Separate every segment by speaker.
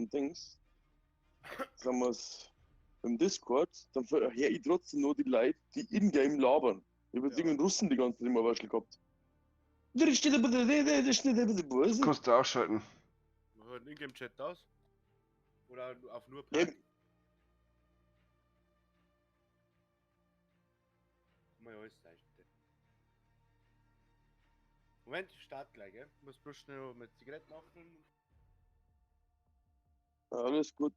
Speaker 1: dem Dings, sagen wir's, im Discord, dann höre ich trotzdem nur die Leute, die in-game labern. Ich hab jetzt irgendeinen Russen die ganze Zeit immer Waschel gehabt.
Speaker 2: Kannst du ausschalten.
Speaker 3: Man hört den Ingame-Chat aus. Oder auf nur Party. Kann man ja alles leichten. Moment, ich starte gleich, gell? Ich muss bloß schnell mit Zigaretten auffüllen.
Speaker 1: Alles gut.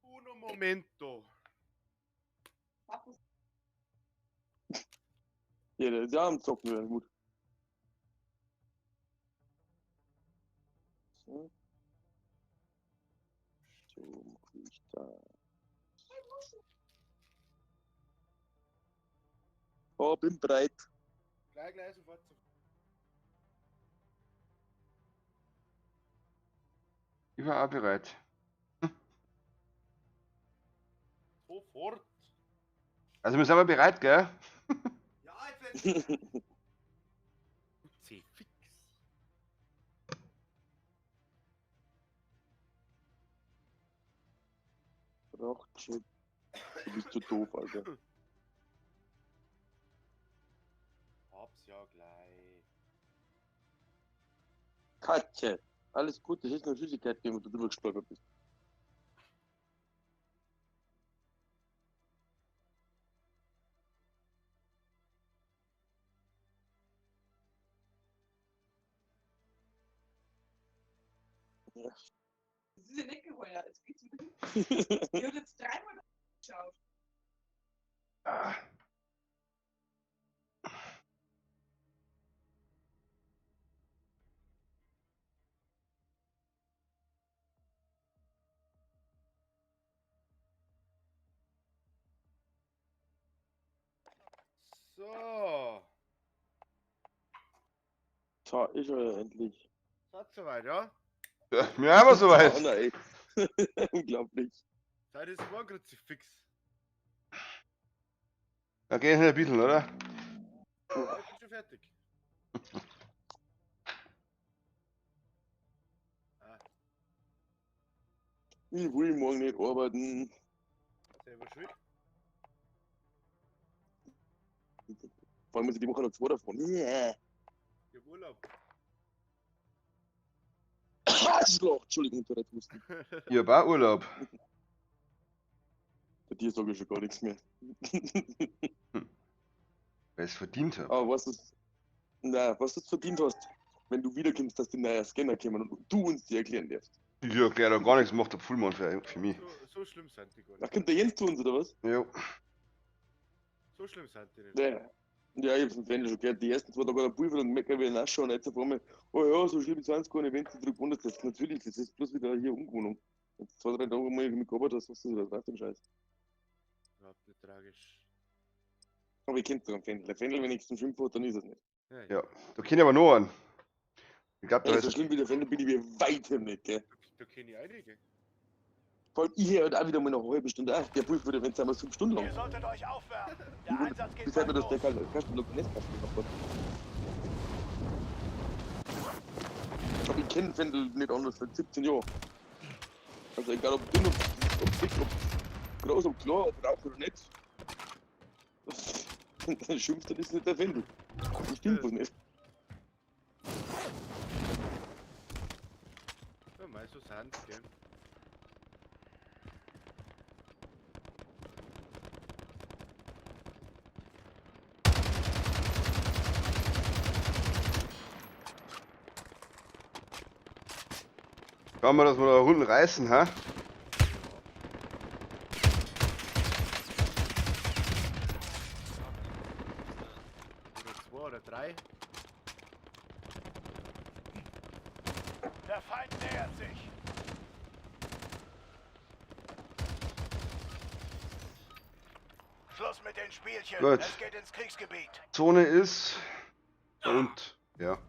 Speaker 3: Uno momento.
Speaker 1: Ja, der ist ja am Zocken, wäre gut. So. So mach ich da. Oh, bin bereit.
Speaker 3: Gleich, gleich, sofort.
Speaker 2: Ich war auch bereit.
Speaker 3: Sofort.
Speaker 2: Also wir sind aber bereit, gell?
Speaker 3: Ja, jetzt. C fix.
Speaker 1: Braucht. Du bist zu doof, Alter.
Speaker 3: Hab's ja gleich.
Speaker 1: Katze, alles gut, das ist eine Süßigkeit, wenn du drüber gestolpert bist. Ja.
Speaker 4: Das ist ja nicht geheuer. Es geht so. Ich hab jetzt dreimal geschaut.
Speaker 2: Ah.
Speaker 3: So.
Speaker 1: So, ist er endlich.
Speaker 3: Seid soweit, ja?
Speaker 2: Ja, wir haben wir soweit.
Speaker 1: Oh nein. Unglaublich.
Speaker 3: Zeit ist morgen Kruzifix.
Speaker 2: Da geh ich noch ein bisschen, oder?
Speaker 3: Ja, ich bin schon fertig. Ah.
Speaker 1: Ich will morgen nicht arbeiten.
Speaker 3: Selber schuld.
Speaker 1: Vor allem muss ich die Woche noch zwei davon. Yeah.
Speaker 3: Ich hab Urlaub.
Speaker 1: Arschloch! Entschuldigung, du Husten.
Speaker 2: Ich hab auch Urlaub.
Speaker 1: Bei dir sage ich schon gar nichts mehr.
Speaker 2: Weil ich es verdient hab.
Speaker 1: Aber was du, na, was du verdient hast, wenn du wiederkommst, dass die neuen Scanner kommen und du uns die erklären darfst.
Speaker 2: Ich erkläre da gar nichts, macht der Pfullmann für mich.
Speaker 3: So schlimm sind die gar
Speaker 1: Ach,
Speaker 3: nicht.
Speaker 1: kommt der Jens zu uns, oder was?
Speaker 2: Jo.
Speaker 3: So schlimm sind die nicht.
Speaker 1: Ja, ja, ich hab's im Fendel schon gehört. Die ersten 2 Tage hat der Pulver und meckern wir auch schon. Und jetzt auf einmal, oh ja, so schlimm sind es gar nicht, wenn du drüber wunderst. Das natürlich, das ist bloß wieder hier Umgewohnung. Wenn du 2, 3 Tage mal mit gearbeitet hast, was ist das für ein Scheiß?
Speaker 3: Überhaupt nicht tragisch.
Speaker 1: Aber ich kenne doch einen Fendel. Der Fendel, wenn ich zum Schimpf hat, dann ist es nicht.
Speaker 2: Ja, da kenne ich aber noch einen. Ich glaub, da
Speaker 1: Ja, so
Speaker 2: ist
Speaker 1: schlimm wie der Fendel bin ich mir weitem nicht, gell?
Speaker 3: Da kenne ich einige.
Speaker 1: Vor allem, ich höre halt auch wieder mal nach einer halben Stunde auf. Der Pulver, wenn es einmal 5 Stunden lang.
Speaker 5: Ihr solltet euch aufwärmen. Der Einsatz geht
Speaker 1: Bis halt,
Speaker 5: bald
Speaker 1: dass der
Speaker 5: los.
Speaker 1: Kasten noch Nestkasten gehabt hat. Aber ich kenne Fendel nicht anders seit 17 Jahren. Also egal ob dünn, ob dick, ob groß, ob klar, ob rauch oder nicht. Dann schimpft er, das ist nicht der Fendel. Das stimmt was nicht.
Speaker 3: Ja, mei, so sind's, gell?
Speaker 2: Schauen wir, dass wir da Runden reißen, ha?
Speaker 3: Oder 2 oder 3.
Speaker 5: Der Feind nähert sich. Schluss mit den Spielchen.
Speaker 2: Gut.
Speaker 5: Es geht ins Kriegsgebiet.
Speaker 2: Zone ist und ja.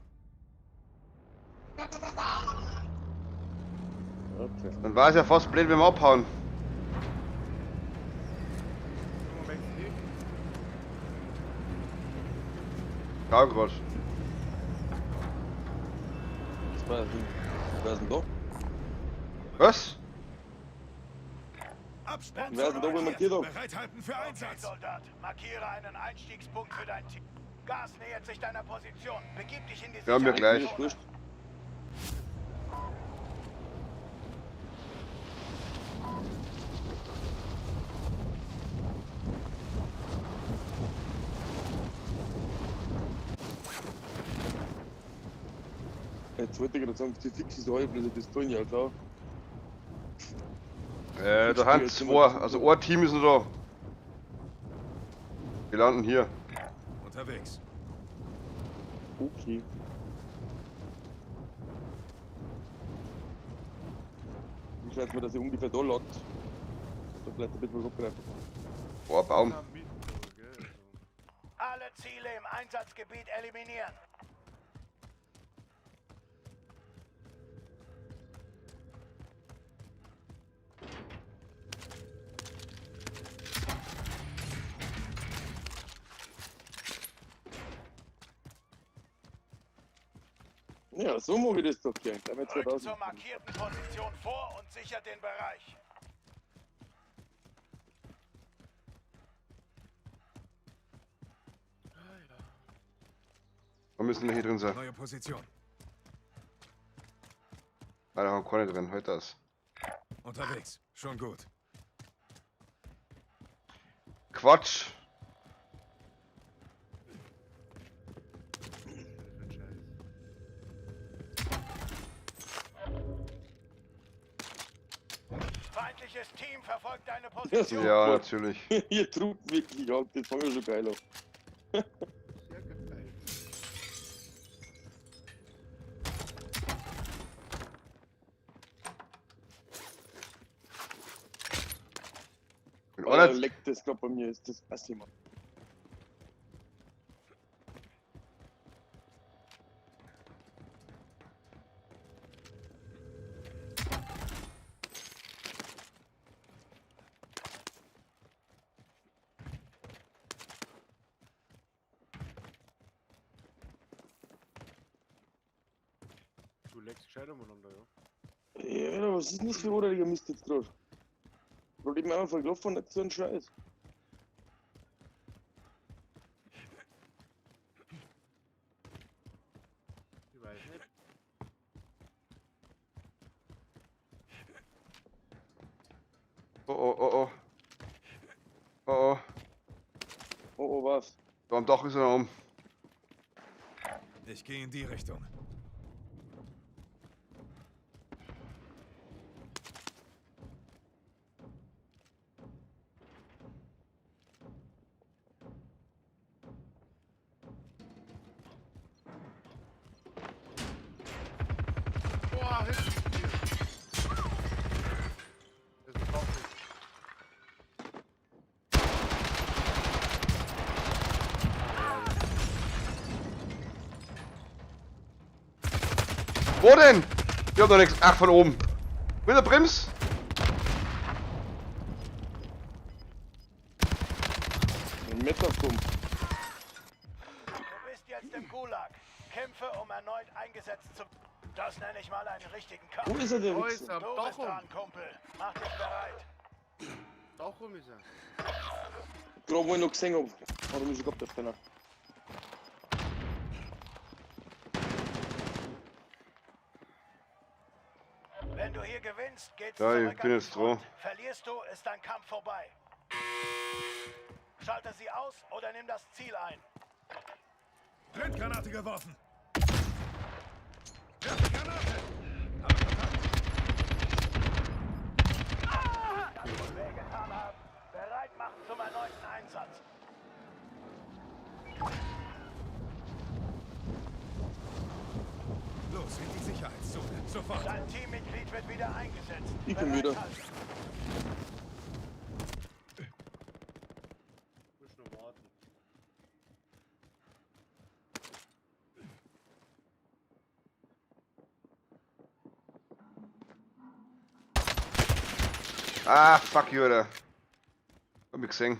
Speaker 1: Okay.
Speaker 2: Dann war es ja fast blöd, wenn wir abhauen. Schau grad.
Speaker 1: Was war denn? Wer ist denn da?
Speaker 2: Was?
Speaker 5: Absperren.
Speaker 1: Wer ist denn da, wo ich markiert hab?
Speaker 5: Bereithalten für
Speaker 6: Okay,
Speaker 5: Einsatz.
Speaker 6: Soldat, markiere einen Einstiegspunkt für dein Team. Gas nähert sich deiner Position. Begib dich in die
Speaker 2: Ja, mir gleich.
Speaker 1: Mir ist wurscht. Jetzt wollte ich gerade sagen, die fix ist halb, also Pistolen, ja klar.
Speaker 2: Da haben zwei, also ein Team ist noch da. Wir landen hier.
Speaker 5: Unterwegs.
Speaker 1: Okay. Ich schätze mal, dass ich ungefähr da lockt. Da vielleicht ein bisschen was abgreifen kann.
Speaker 2: Boah, Baum.
Speaker 3: Da mitten da, gell? Also.
Speaker 6: Alle Ziele im Einsatzgebiet eliminieren.
Speaker 1: Ja, so mag ich das doch gern. Gleich mal
Speaker 6: Rückt
Speaker 1: 2000.
Speaker 6: zur markierten Position vor und sichert den Bereich.
Speaker 2: Da müssen wir hier drin sein.
Speaker 5: Neue Position.
Speaker 2: Ah, da haben keine drin, heute das.
Speaker 5: Unterwegs. Schon gut.
Speaker 2: Quatsch!
Speaker 3: Das ist ein Scheiß.
Speaker 6: Feindliches Team verfolgt deine Position.
Speaker 2: Ja, natürlich.
Speaker 1: Ihr Trupp wirklich ab, das fang ich schon geil an.
Speaker 3: Sehr gefeilt.
Speaker 2: Wenn
Speaker 1: Alter,
Speaker 2: einer,
Speaker 1: leckt das grad bei mir, ist das assi, Mann.
Speaker 3: Du leckst gescheit umeinander, ja.
Speaker 1: Ja, was ist denn das für ein Mist jetzt grad? Problem einmal verklopfen und nicht so ein Scheiß.
Speaker 3: Ich weiß nicht.
Speaker 2: oh, oh, oh, oh. Oh, oh.
Speaker 1: Oh, oh, was?
Speaker 2: Da am Dach ist er oben.
Speaker 5: Ich gehe in die Richtung.
Speaker 3: Boah, hinten hier. Das ist ein Kampf.
Speaker 2: Wo denn? Ich hab doch nichts. Ach, von oben. Mit der Brems?
Speaker 1: Ein Metapump.
Speaker 6: Du bist jetzt im Gulag. Kämpfe, um erneut eingesetzt zu. Das nenne ich mal einen richtigen Kampf.
Speaker 1: Wo ist er, der
Speaker 3: Da ist
Speaker 1: Wichser?
Speaker 3: er,
Speaker 6: Du
Speaker 3: am Dach
Speaker 6: bist
Speaker 3: rum.
Speaker 6: dran, Kumpel. Mach dich bereit.
Speaker 3: Dach rum ist er.
Speaker 1: Gerade wo ich noch gesehen hab. Hat er mich schon gehabt, der Penner.
Speaker 6: Wenn du hier gewinnst, geht's
Speaker 2: Ja, ich
Speaker 6: zurück
Speaker 2: bin
Speaker 6: an die
Speaker 2: jetzt dran.
Speaker 6: Front. Verlierst du, ist dein Kampf vorbei. Schalte sie aus oder nimm das Ziel ein.
Speaker 5: Blendgranate geworfen. Werfe Granate. Habe Kontakt.
Speaker 6: Das muss wehgetan haben. Bereit machen zum erneuten Einsatz.
Speaker 5: Los, in die Sicherheitszone. Sofort.
Speaker 6: Dein Teammitglied wird wieder eingesetzt.
Speaker 1: Ich bin wieder.
Speaker 6: Bereithalten.
Speaker 3: Muss noch warten.
Speaker 2: Ah, fuck you, Alter. Hab mich gesehen.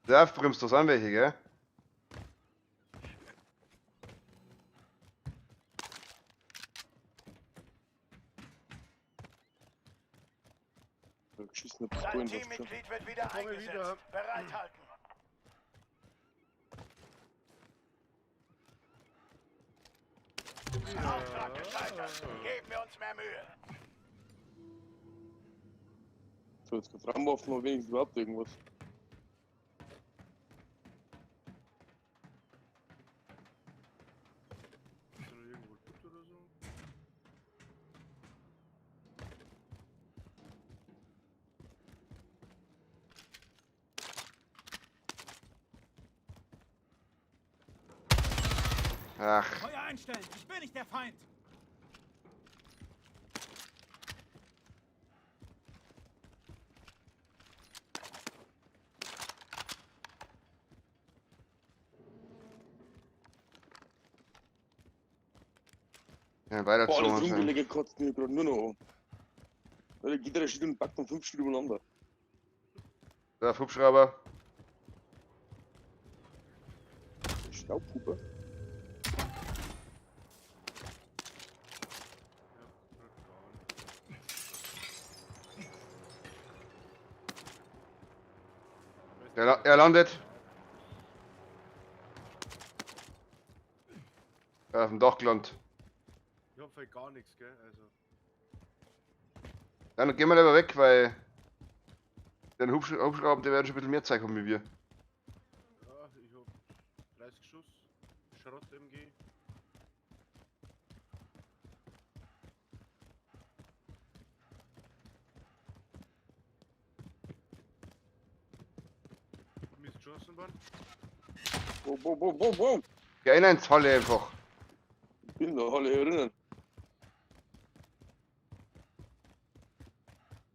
Speaker 2: Der bremst das an welche, gell?
Speaker 6: Dein Teammitglied wird wieder eingesetzt.
Speaker 3: Wieder.
Speaker 6: Bereithalten. Auftrag gescheitert. Geben wir uns mehr Mühe.
Speaker 1: So, jetzt kannst du ramwaffen, aber wenigstens überhaupt irgendwas.
Speaker 3: Ist da noch irgendwo gut oder so?
Speaker 2: Ach.
Speaker 5: Feuer einstellen! Ich bin nicht der Feind!
Speaker 2: Ja, weiter
Speaker 1: Boah,
Speaker 2: zu
Speaker 1: das
Speaker 2: uns.
Speaker 1: Rumgelege kotzt mir gerade nur noch an. Da geht der steht und packt dann 5 Stück übereinander.
Speaker 2: Da, Hubschrauber.
Speaker 1: Staubhuber.
Speaker 3: Ja, grad gar nicht.
Speaker 2: Er landet. Er auf dem Dach gelandet.
Speaker 3: Ich hab halt gar nichts, gell? Also.
Speaker 2: Dann gehen wir lieber weg, weil den Hubschrauber, der werden schon ein bisschen mehr Zeug haben wie wir.
Speaker 3: Ja, ich hab 30 Schuss, Schrott MG. Mir ist geschossen worden.
Speaker 1: Wow, wow, wow, wow, wow.
Speaker 2: Geh rein ins Halle einfach.
Speaker 1: Ich bin da alle erinnern.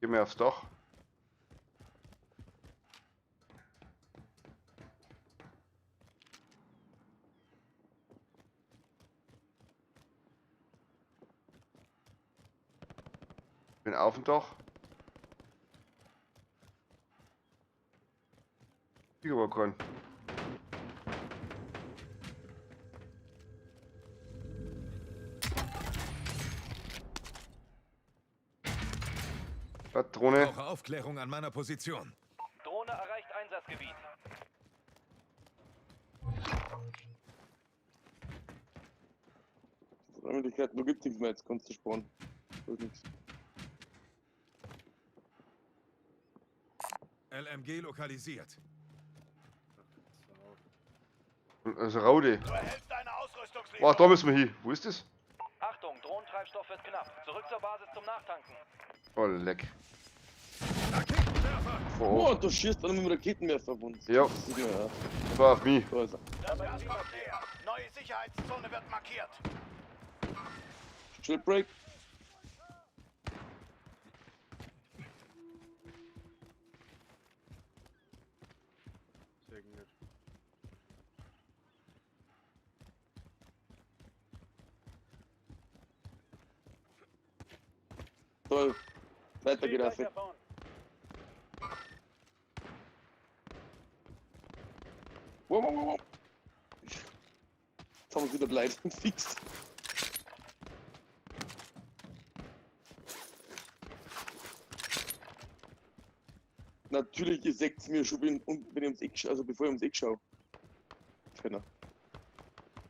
Speaker 2: Geh mir aufs Dach. Bin auf dem Dach. Ich aber keinen. Drohne.
Speaker 5: Brauche Aufklärung an meiner Position.
Speaker 7: Drohne erreicht Einsatzgebiet.
Speaker 1: Räumlichkeiten, du gibt's nichts mehr, jetzt kannst du sparen. Da ist nix.
Speaker 5: LMG lokalisiert.
Speaker 2: Also Raude.
Speaker 6: Du erhältst eine Ausrüstungslieferung.
Speaker 2: Boah, da müssen wir hin. Wo ist das?
Speaker 7: Achtung, Drohnentreibstoff wird knapp. Zurück zur Basis zum Nachtanken.
Speaker 2: Oh, leck.
Speaker 5: Raketenwerfer!
Speaker 2: Oh,
Speaker 1: Boah, du schießt dann mit dem Raketenwerfer auf uns.
Speaker 2: Ja.
Speaker 1: Das sieht man ja.
Speaker 2: das war auf mich.
Speaker 1: Da ist er.
Speaker 6: Das Gas kommt näher. Neue Sicherheitszone wird markiert.
Speaker 1: Chill Break.
Speaker 3: Sehr gut.
Speaker 1: Toll. Weiter geht auf. Wow, wow, wow, wow. Jetzt haben wir wieder Blei. Fix. Natürlich sägt's mir schon, wenn ich ums Eck, also bevor ich ums Eck schaue. Penner.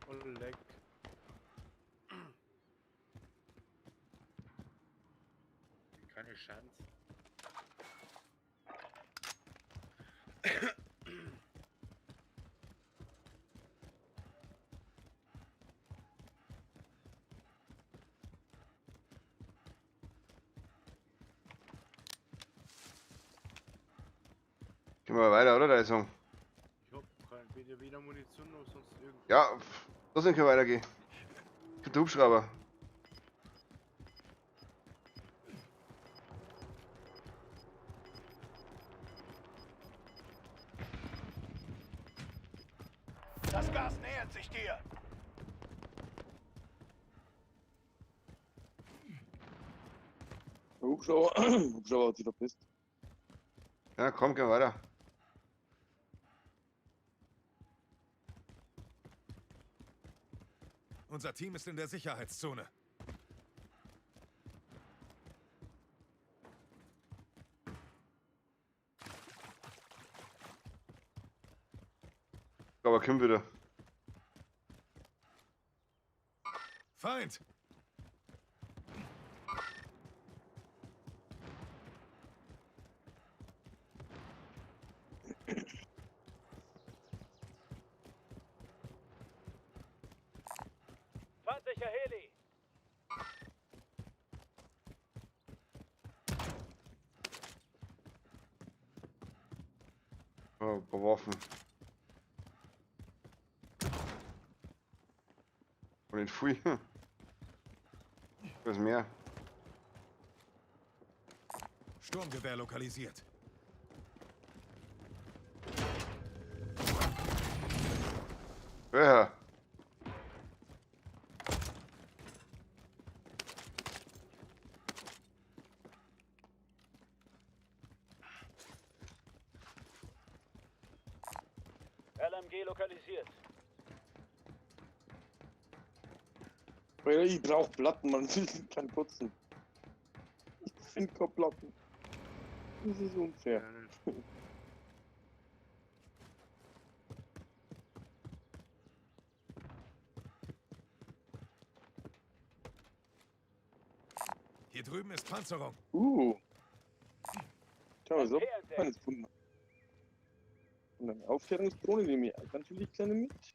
Speaker 3: Oh, leck. Keine Chance.
Speaker 2: Gehen wir mal weiter, oder? Da ist er.
Speaker 3: Ich hab kein, weder Munition noch sonst irgendwas.
Speaker 2: Ja, lass uns weitergehen. Kommt der Hubschrauber.
Speaker 6: Das Gas nähert sich dir.
Speaker 1: Der Hubschrauber, Hubschrauber hat sich verpisst.
Speaker 2: Ja, komm, gehen wir weiter.
Speaker 5: Unser Team ist in der Sicherheitszone.
Speaker 2: Aber kommt wieder.
Speaker 5: Feind!
Speaker 7: Feindlicher Heli.
Speaker 2: Oh, ein paar Waffen. Und den Pfui. Was mehr?
Speaker 5: Sturmgewehr lokalisiert.
Speaker 2: Welcher?
Speaker 7: LMG lokalisiert.
Speaker 1: Alter, ich brauch Platten, Mann. Ich kann putzen. Ich finde keine Platten. Das ist unfair.
Speaker 3: Ja, nicht.
Speaker 5: Hier drüben ist Panzerung.
Speaker 1: Schau mal so.
Speaker 7: MP entdeckt.
Speaker 1: Alles gefunden. Und eine Aufklärungsdrohne nehme ich natürlich gerne mit.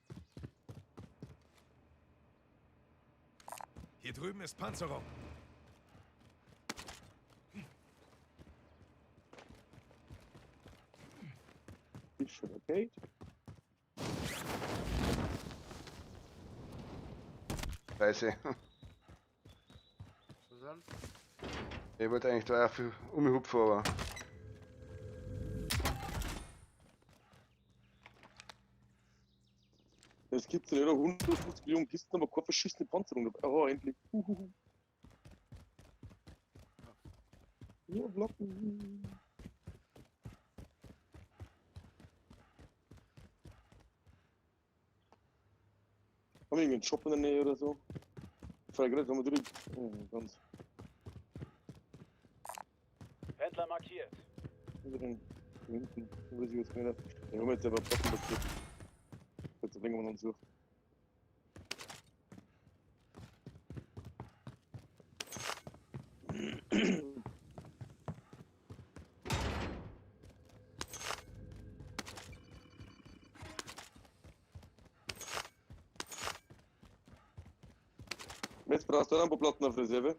Speaker 5: Hier drüben ist Panzerung.
Speaker 1: Ist schon okay.
Speaker 2: Scheiße.
Speaker 3: Was denn?
Speaker 2: Ich wollte eigentlich da auch viel umhupfen, aber.
Speaker 1: Es gibt ja noch 150 Millionen Kisten, aber keine verschissene Panzerung dabei. Oh, endlich. Uhuhu. Ja, Blocken. Haben wir irgendwie einen Shop in der Nähe oder so? Vielleicht gerade, haben wir direkt. Oh, ganz.
Speaker 7: Händler markiert.
Speaker 1: Über den hinten. Weiß ich jetzt nicht. Ja, haben wir jetzt aber Platten markiert. Jetzt länger wir uns suchen. Jetzt brauchst du auch ein paar Platten auf Reserve.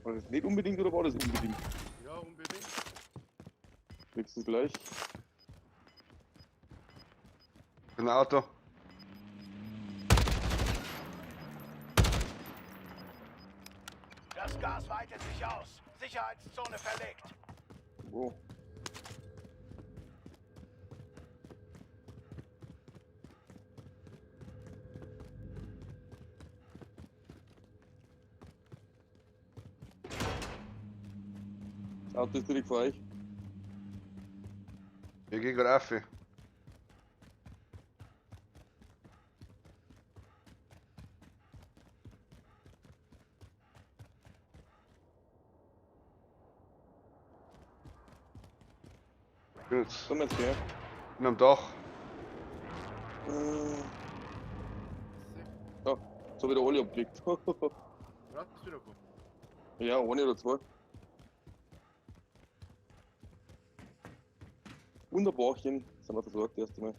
Speaker 1: War das nicht unbedingt oder war das unbedingt?
Speaker 3: Ja, unbedingt.
Speaker 1: Kriegst du gleich.
Speaker 2: Ein Auto.
Speaker 6: Das Gas weitet sich aus. Sicherheitszone verlegt.
Speaker 1: Wo? Das Auto ist direkt vor euch.
Speaker 2: Ich geh grad auf. Ich bin jetzt
Speaker 1: Komm jetzt her.
Speaker 2: bin am Dach.
Speaker 1: Ja, so wieder alle abgelegt.
Speaker 3: Brauchst du wieder kommen?
Speaker 1: Ja, eine oder zwei. Wunderbarchen. Sind wir versorgt erst einmal.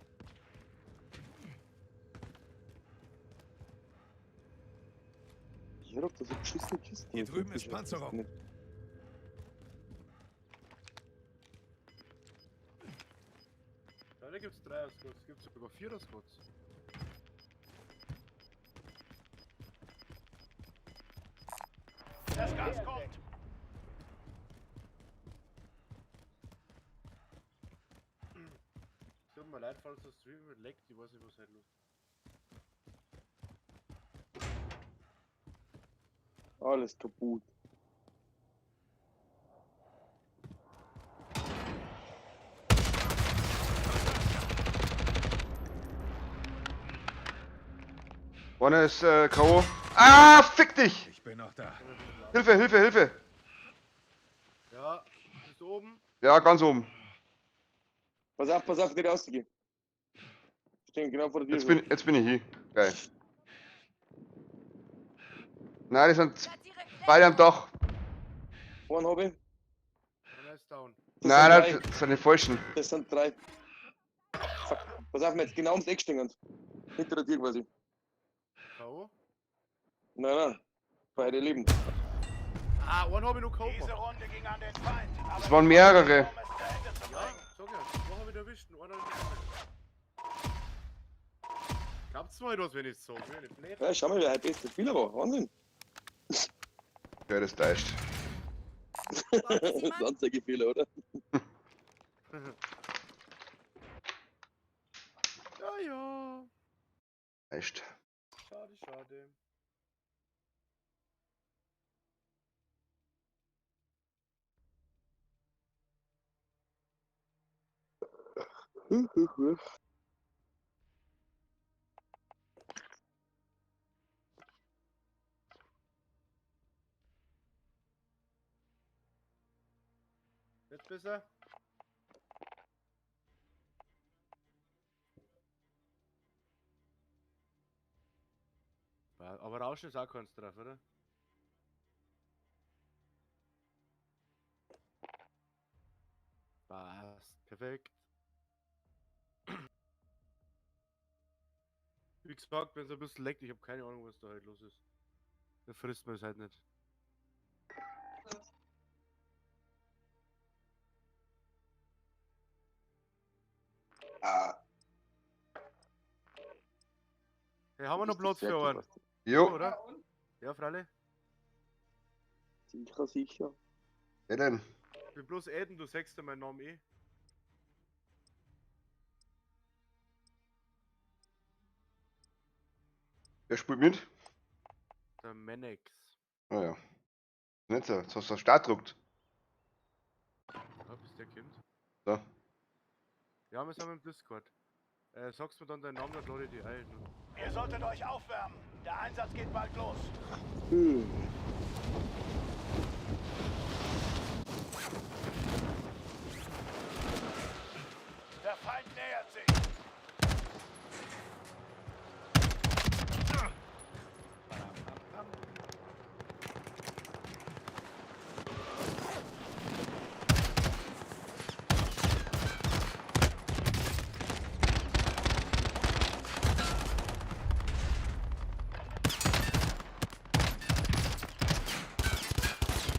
Speaker 1: Hier doch, das sind beschissene Kisten.
Speaker 5: Hier drüben ist Panzerung.
Speaker 3: Da gibt's 3 Squads, gibt's sogar 4 Squads.
Speaker 6: Das Gas kommt.
Speaker 3: Es tut mir leid, falls der Stream leckt, ich weiß nicht, was heute los ist.
Speaker 1: Alles kaputt.
Speaker 2: Einer ist K.O. Ah, fick dich!
Speaker 5: Ich bin noch da.
Speaker 2: Hilfe, Hilfe, Hilfe!
Speaker 3: Ja, bist du oben?
Speaker 2: Ja, ganz oben.
Speaker 1: Pass auf, nicht rauszugehen. Stehen genau vor der Tür.
Speaker 2: Jetzt bin ich hier. Geil. Nein, die sind beide am Dach.
Speaker 1: Einen hab ich.
Speaker 3: Einer ist down.
Speaker 1: Das
Speaker 2: Nein,
Speaker 1: sind
Speaker 2: nein,
Speaker 1: drei.
Speaker 2: das sind die falschen.
Speaker 1: Das sind drei. Fuck. Pass auf, wir jetzt genau ums Eck stehen. Hinter der Tür quasi.
Speaker 3: K.O.?
Speaker 1: Nein, nein. Beide leben.
Speaker 3: Ah, einen hab ich noch K.O.
Speaker 6: Diese
Speaker 3: gemacht.
Speaker 6: Runde ging an den Feind. aber
Speaker 2: Es waren mehrere.
Speaker 6: Um es zu Ende zu
Speaker 3: Ja,
Speaker 6: bringen.
Speaker 3: sag ja. Einen hab ich erwischt und einen hab ich nicht. Glaubt's mir was, wenn ich's sag? Ne? Nicht blöd.
Speaker 1: Ja, schau mal, wer der beste Spieler war. Wahnsinn.
Speaker 2: Ja, das täuscht.
Speaker 1: Das ist ein Anzeigefehler, oder?
Speaker 3: Ja, ja.
Speaker 2: Echt.
Speaker 3: Schade, schade. Jetzt besser? Aber Rauschen ist auch keins drauf, oder? Passt. Perfekt. Wie gesagt, wenn es ein bisschen leckt, ich habe keine Ahnung, was da heute los ist. Da frisst man es halt nicht. Hey, haben wir noch Platz für einen?
Speaker 2: Jo.
Speaker 3: Oder? Ja, Freilich.
Speaker 1: Sicher, sicher.
Speaker 2: Wer denn?
Speaker 3: Ich bin bloß Eden, du sagst ja meinen Namen eh.
Speaker 2: Wer spielt mit?
Speaker 3: Der Menex.
Speaker 2: Ah ja. Nicht so, jetzt hast du auf Start gedruckt.
Speaker 3: Ja, bis der kommt.
Speaker 2: So.
Speaker 3: Ja, wir sind im Discord. Sagst mir dann deinen Namen, dann lade ich dich ein.
Speaker 6: Ihr solltet euch aufwärmen. Der Einsatz geht bald los. Der Feind nähert sich.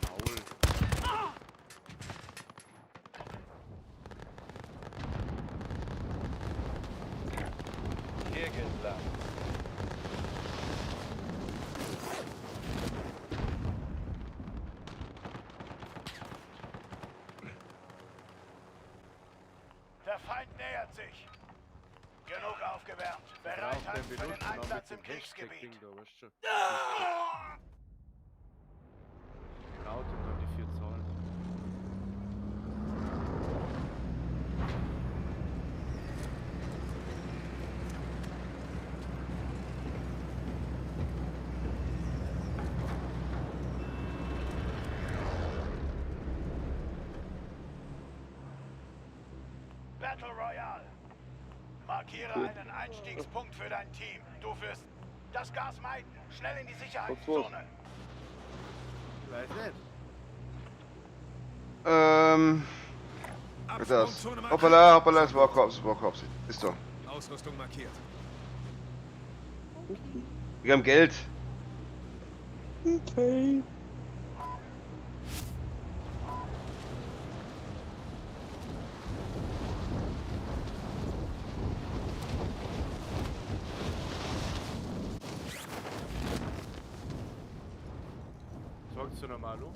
Speaker 3: Maul.
Speaker 7: Hier geht's lang.
Speaker 6: Der Feind nähert sich. Genug aufgewärmt.
Speaker 3: Braucht den
Speaker 6: Bereithalten für den
Speaker 3: Benutzernamen mit
Speaker 6: Einsatz
Speaker 3: dem
Speaker 6: im Kriegsgebiet.
Speaker 3: Hashtag-Ding da, weißt du schon. Laut und dann die 4 Zahlen.
Speaker 6: Battle Royale. Markiere einen Einstiegspunkt für dein Team. Du wirst das Gas meiden. Schnell in die Sicherheitszone.
Speaker 3: Ich weiß nicht.
Speaker 2: Das. Hoppala, hoppala, es war Korps, war Korps. Ist da.
Speaker 5: Ausrüstung markiert.
Speaker 2: Wir haben Geld.
Speaker 1: Okay.
Speaker 3: Sagst du nochmal Hallo?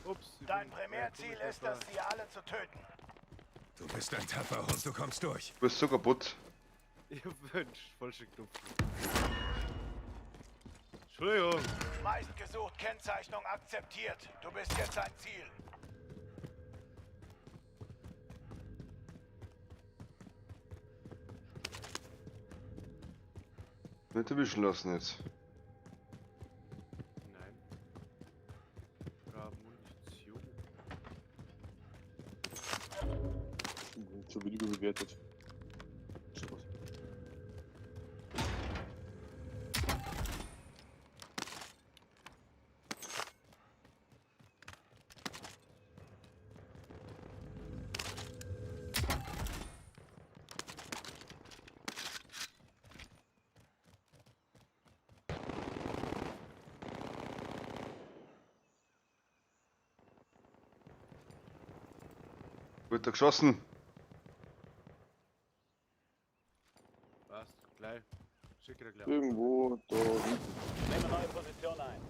Speaker 3: Ups, ich
Speaker 6: Dein
Speaker 3: bin-
Speaker 6: Primärziel
Speaker 3: ja,
Speaker 6: ist es, sie alle zu töten.
Speaker 5: Du bist ein tapferer Hund, du kommst durch.
Speaker 2: Du bist so kaputt.
Speaker 3: Ich hab einen falschen Knopf. Entschuldigung.
Speaker 6: Meistgesucht Kennzeichnung akzeptiert. Du bist jetzt ein Ziel.
Speaker 2: Nicht erwischen lassen jetzt.
Speaker 3: Nein. Munition.
Speaker 1: Zu wenig überbewertet. Spaß.
Speaker 2: Wird da geschossen?
Speaker 3: Passt, gleich. Schick dir gleich.
Speaker 1: Irgendwo da hinten.
Speaker 7: Nehme neue Position ein.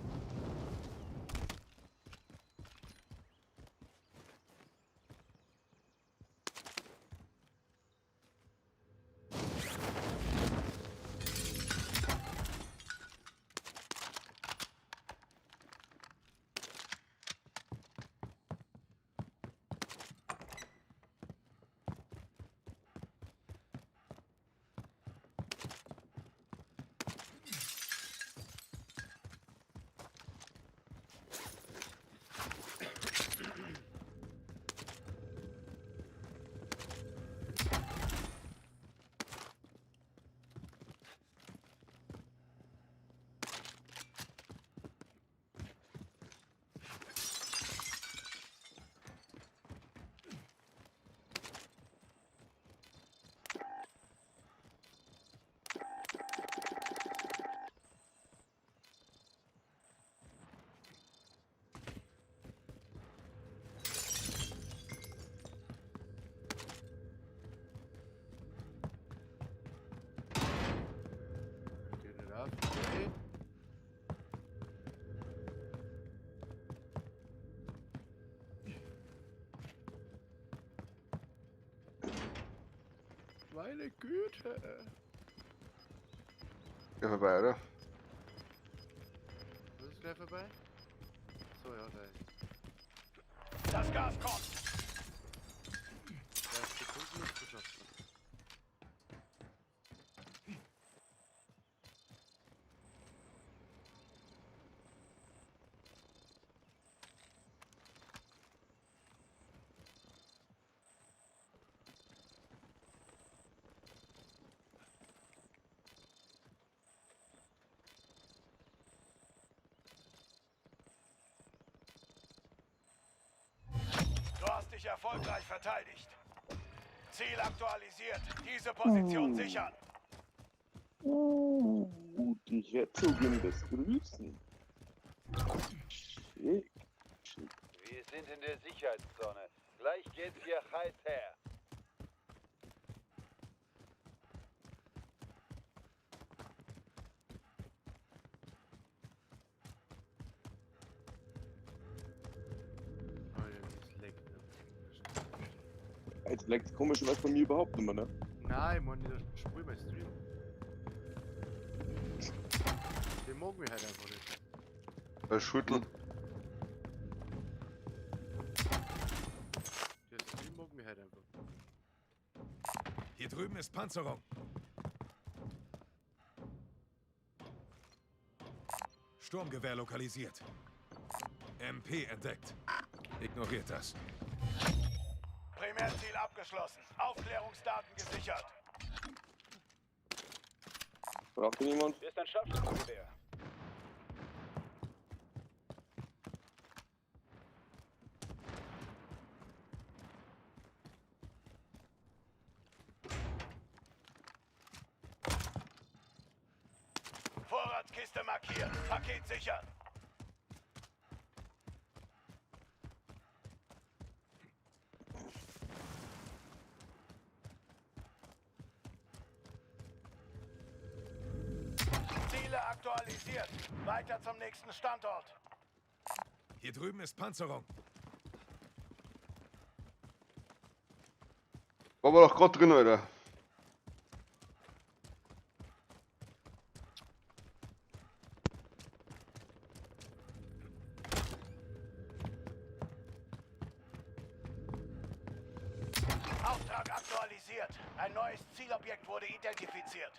Speaker 3: Geht nicht auf. Okay. Meine Güte.
Speaker 2: Ja, vorbei, oder?
Speaker 3: Was ist gleich vorbei? So, ja, da ist.
Speaker 6: Das Gas kommt.
Speaker 3: 30 Sekunden ist geschafft.
Speaker 6: Du hast dich erfolgreich verteidigt. Ziel aktualisiert. Diese Position sichern.
Speaker 1: Die Herzogin des Grüßen. Schick. Schick.
Speaker 7: Wir sind in der Sicherheitszone. Gleich geht's hier heiß her.
Speaker 3: Oh ja, das leckt.
Speaker 1: Jetzt leckt komischerweise bei mir überhaupt nicht mehr, ne?
Speaker 3: Nein, ich meine, das Spiel mein Stream. Den mag mich halt einfach nicht.
Speaker 2: Schütteln.
Speaker 3: Der Stream mag mich halt einfach.
Speaker 5: Hier drüben ist Panzerung. Sturmgewehr lokalisiert. MP entdeckt. Ignoriert das.
Speaker 6: Primärziel abgeschlossen. Aufklärungsdaten gesichert.
Speaker 1: Braucht denn jemand?
Speaker 7: Hier ist ein Scharfschützengewehr.
Speaker 6: Vorratskiste markiert. Paket sichern. Ziele aktualisiert. Weiter zum nächsten Standort.
Speaker 5: Hier drüben ist Panzerung.
Speaker 2: War aber doch gerade drin, Alter.
Speaker 6: Ein neues Zielobjekt wurde identifiziert.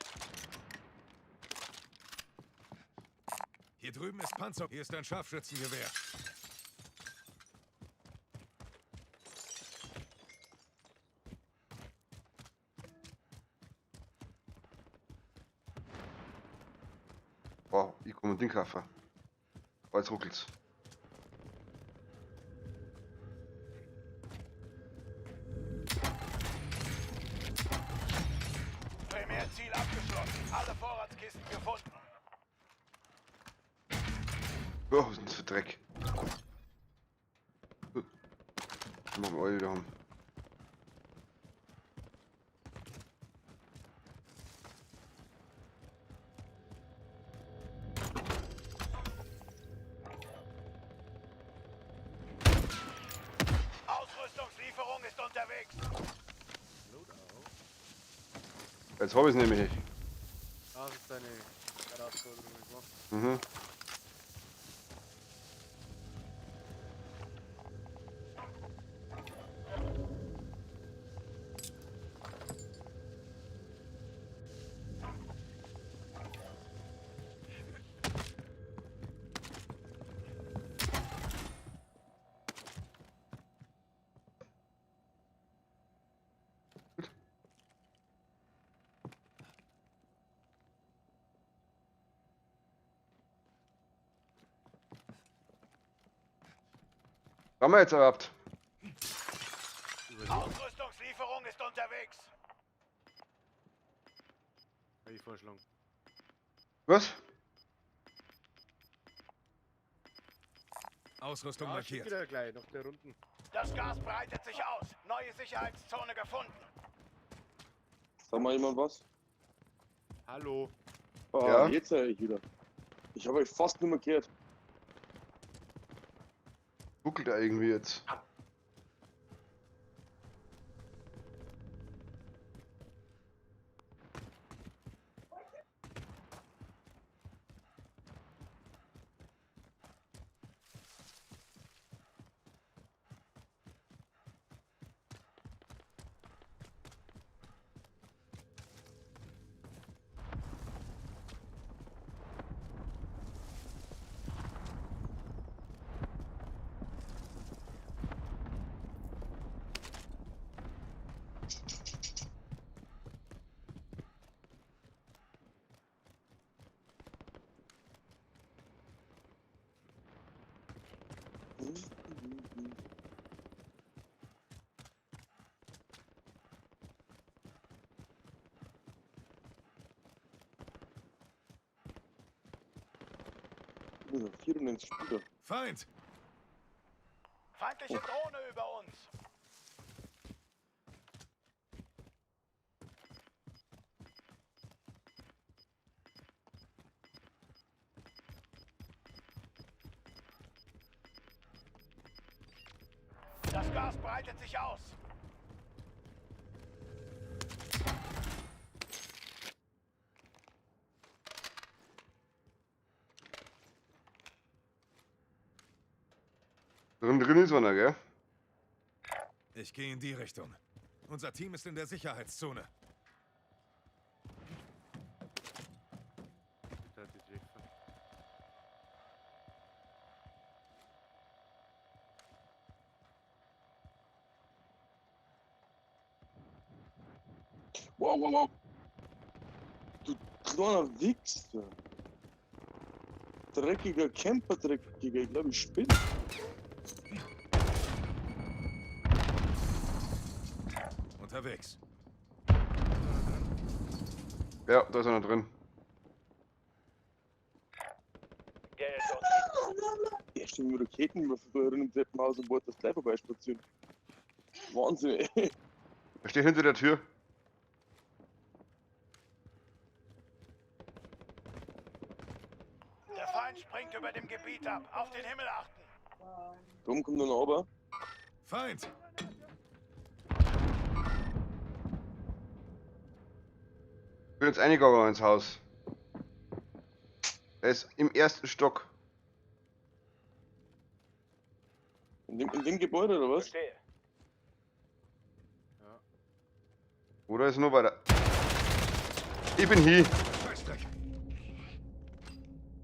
Speaker 5: Hier drüben ist Panzer. Hier ist ein Scharfschützengewehr.
Speaker 2: Boah, ich komme ein Ding kaufen. Oh, jetzt ruckelt's.
Speaker 6: Primärziel abgeschlossen. Alle Vorratskisten gefunden.
Speaker 2: Oh, was ist denn das für Dreck? Das machen wir alle wieder haben.
Speaker 6: Ausrüstungslieferung ist unterwegs.
Speaker 2: Jetzt hab ich's nämlich.
Speaker 3: Ah, das ist deine Herausforderung gemacht.
Speaker 2: Mhm. Haben wir jetzt überhaupt?
Speaker 6: Ausrüstungslieferung ist unterwegs.
Speaker 3: Hab ich vorschlagen.
Speaker 2: Was?
Speaker 5: Ausrüstung
Speaker 3: Ja,
Speaker 5: markiert.
Speaker 3: schick wieder gleich, nach der Runden.
Speaker 6: Das Gas breitet sich aus. Neue Sicherheitszone gefunden.
Speaker 1: Sag mal jemand was?
Speaker 3: Hallo.
Speaker 1: Ah,
Speaker 2: Ja?
Speaker 1: jetzt höre ich wieder. Ich habe euch fast nicht mehr gehört.
Speaker 2: Ruckelt er irgendwie jetzt?
Speaker 1: Ja, 94 Spieler.
Speaker 5: Feind!
Speaker 6: Feindliche Drohne über uns. Das Gas breitet sich aus.
Speaker 2: Drin ist einer, gell?
Speaker 5: Ich gehe in die Richtung. Unser Team ist in der Sicherheitszone.
Speaker 3: Bitte hat die treffen.
Speaker 1: Wow, wow, wow. Du kleiner Wichser. Dreckiger Camper, dreckiger. Ich glaube, ich spinne.
Speaker 5: Unterwegs.
Speaker 2: Ja, da ist einer drin.
Speaker 1: Der steht mit Raketen da drin im Treppenhaus und wollte das gleich vorbeispazieren. Wahnsinn, ey.
Speaker 2: Er steht hinter der Tür.
Speaker 6: Der Feind springt über dem Gebiet ab. Auf den Himmel achten.
Speaker 1: Drum kommt dann aber.
Speaker 5: Feind!
Speaker 2: Ich bin jetzt eingegangen ins Haus. Er ist im ersten Stock.
Speaker 1: In dem Gebäude, oder was?
Speaker 7: Verstehe.
Speaker 3: Ja.
Speaker 2: Oder ist nur weiter? Ich bin hier.
Speaker 5: Scheißdreck.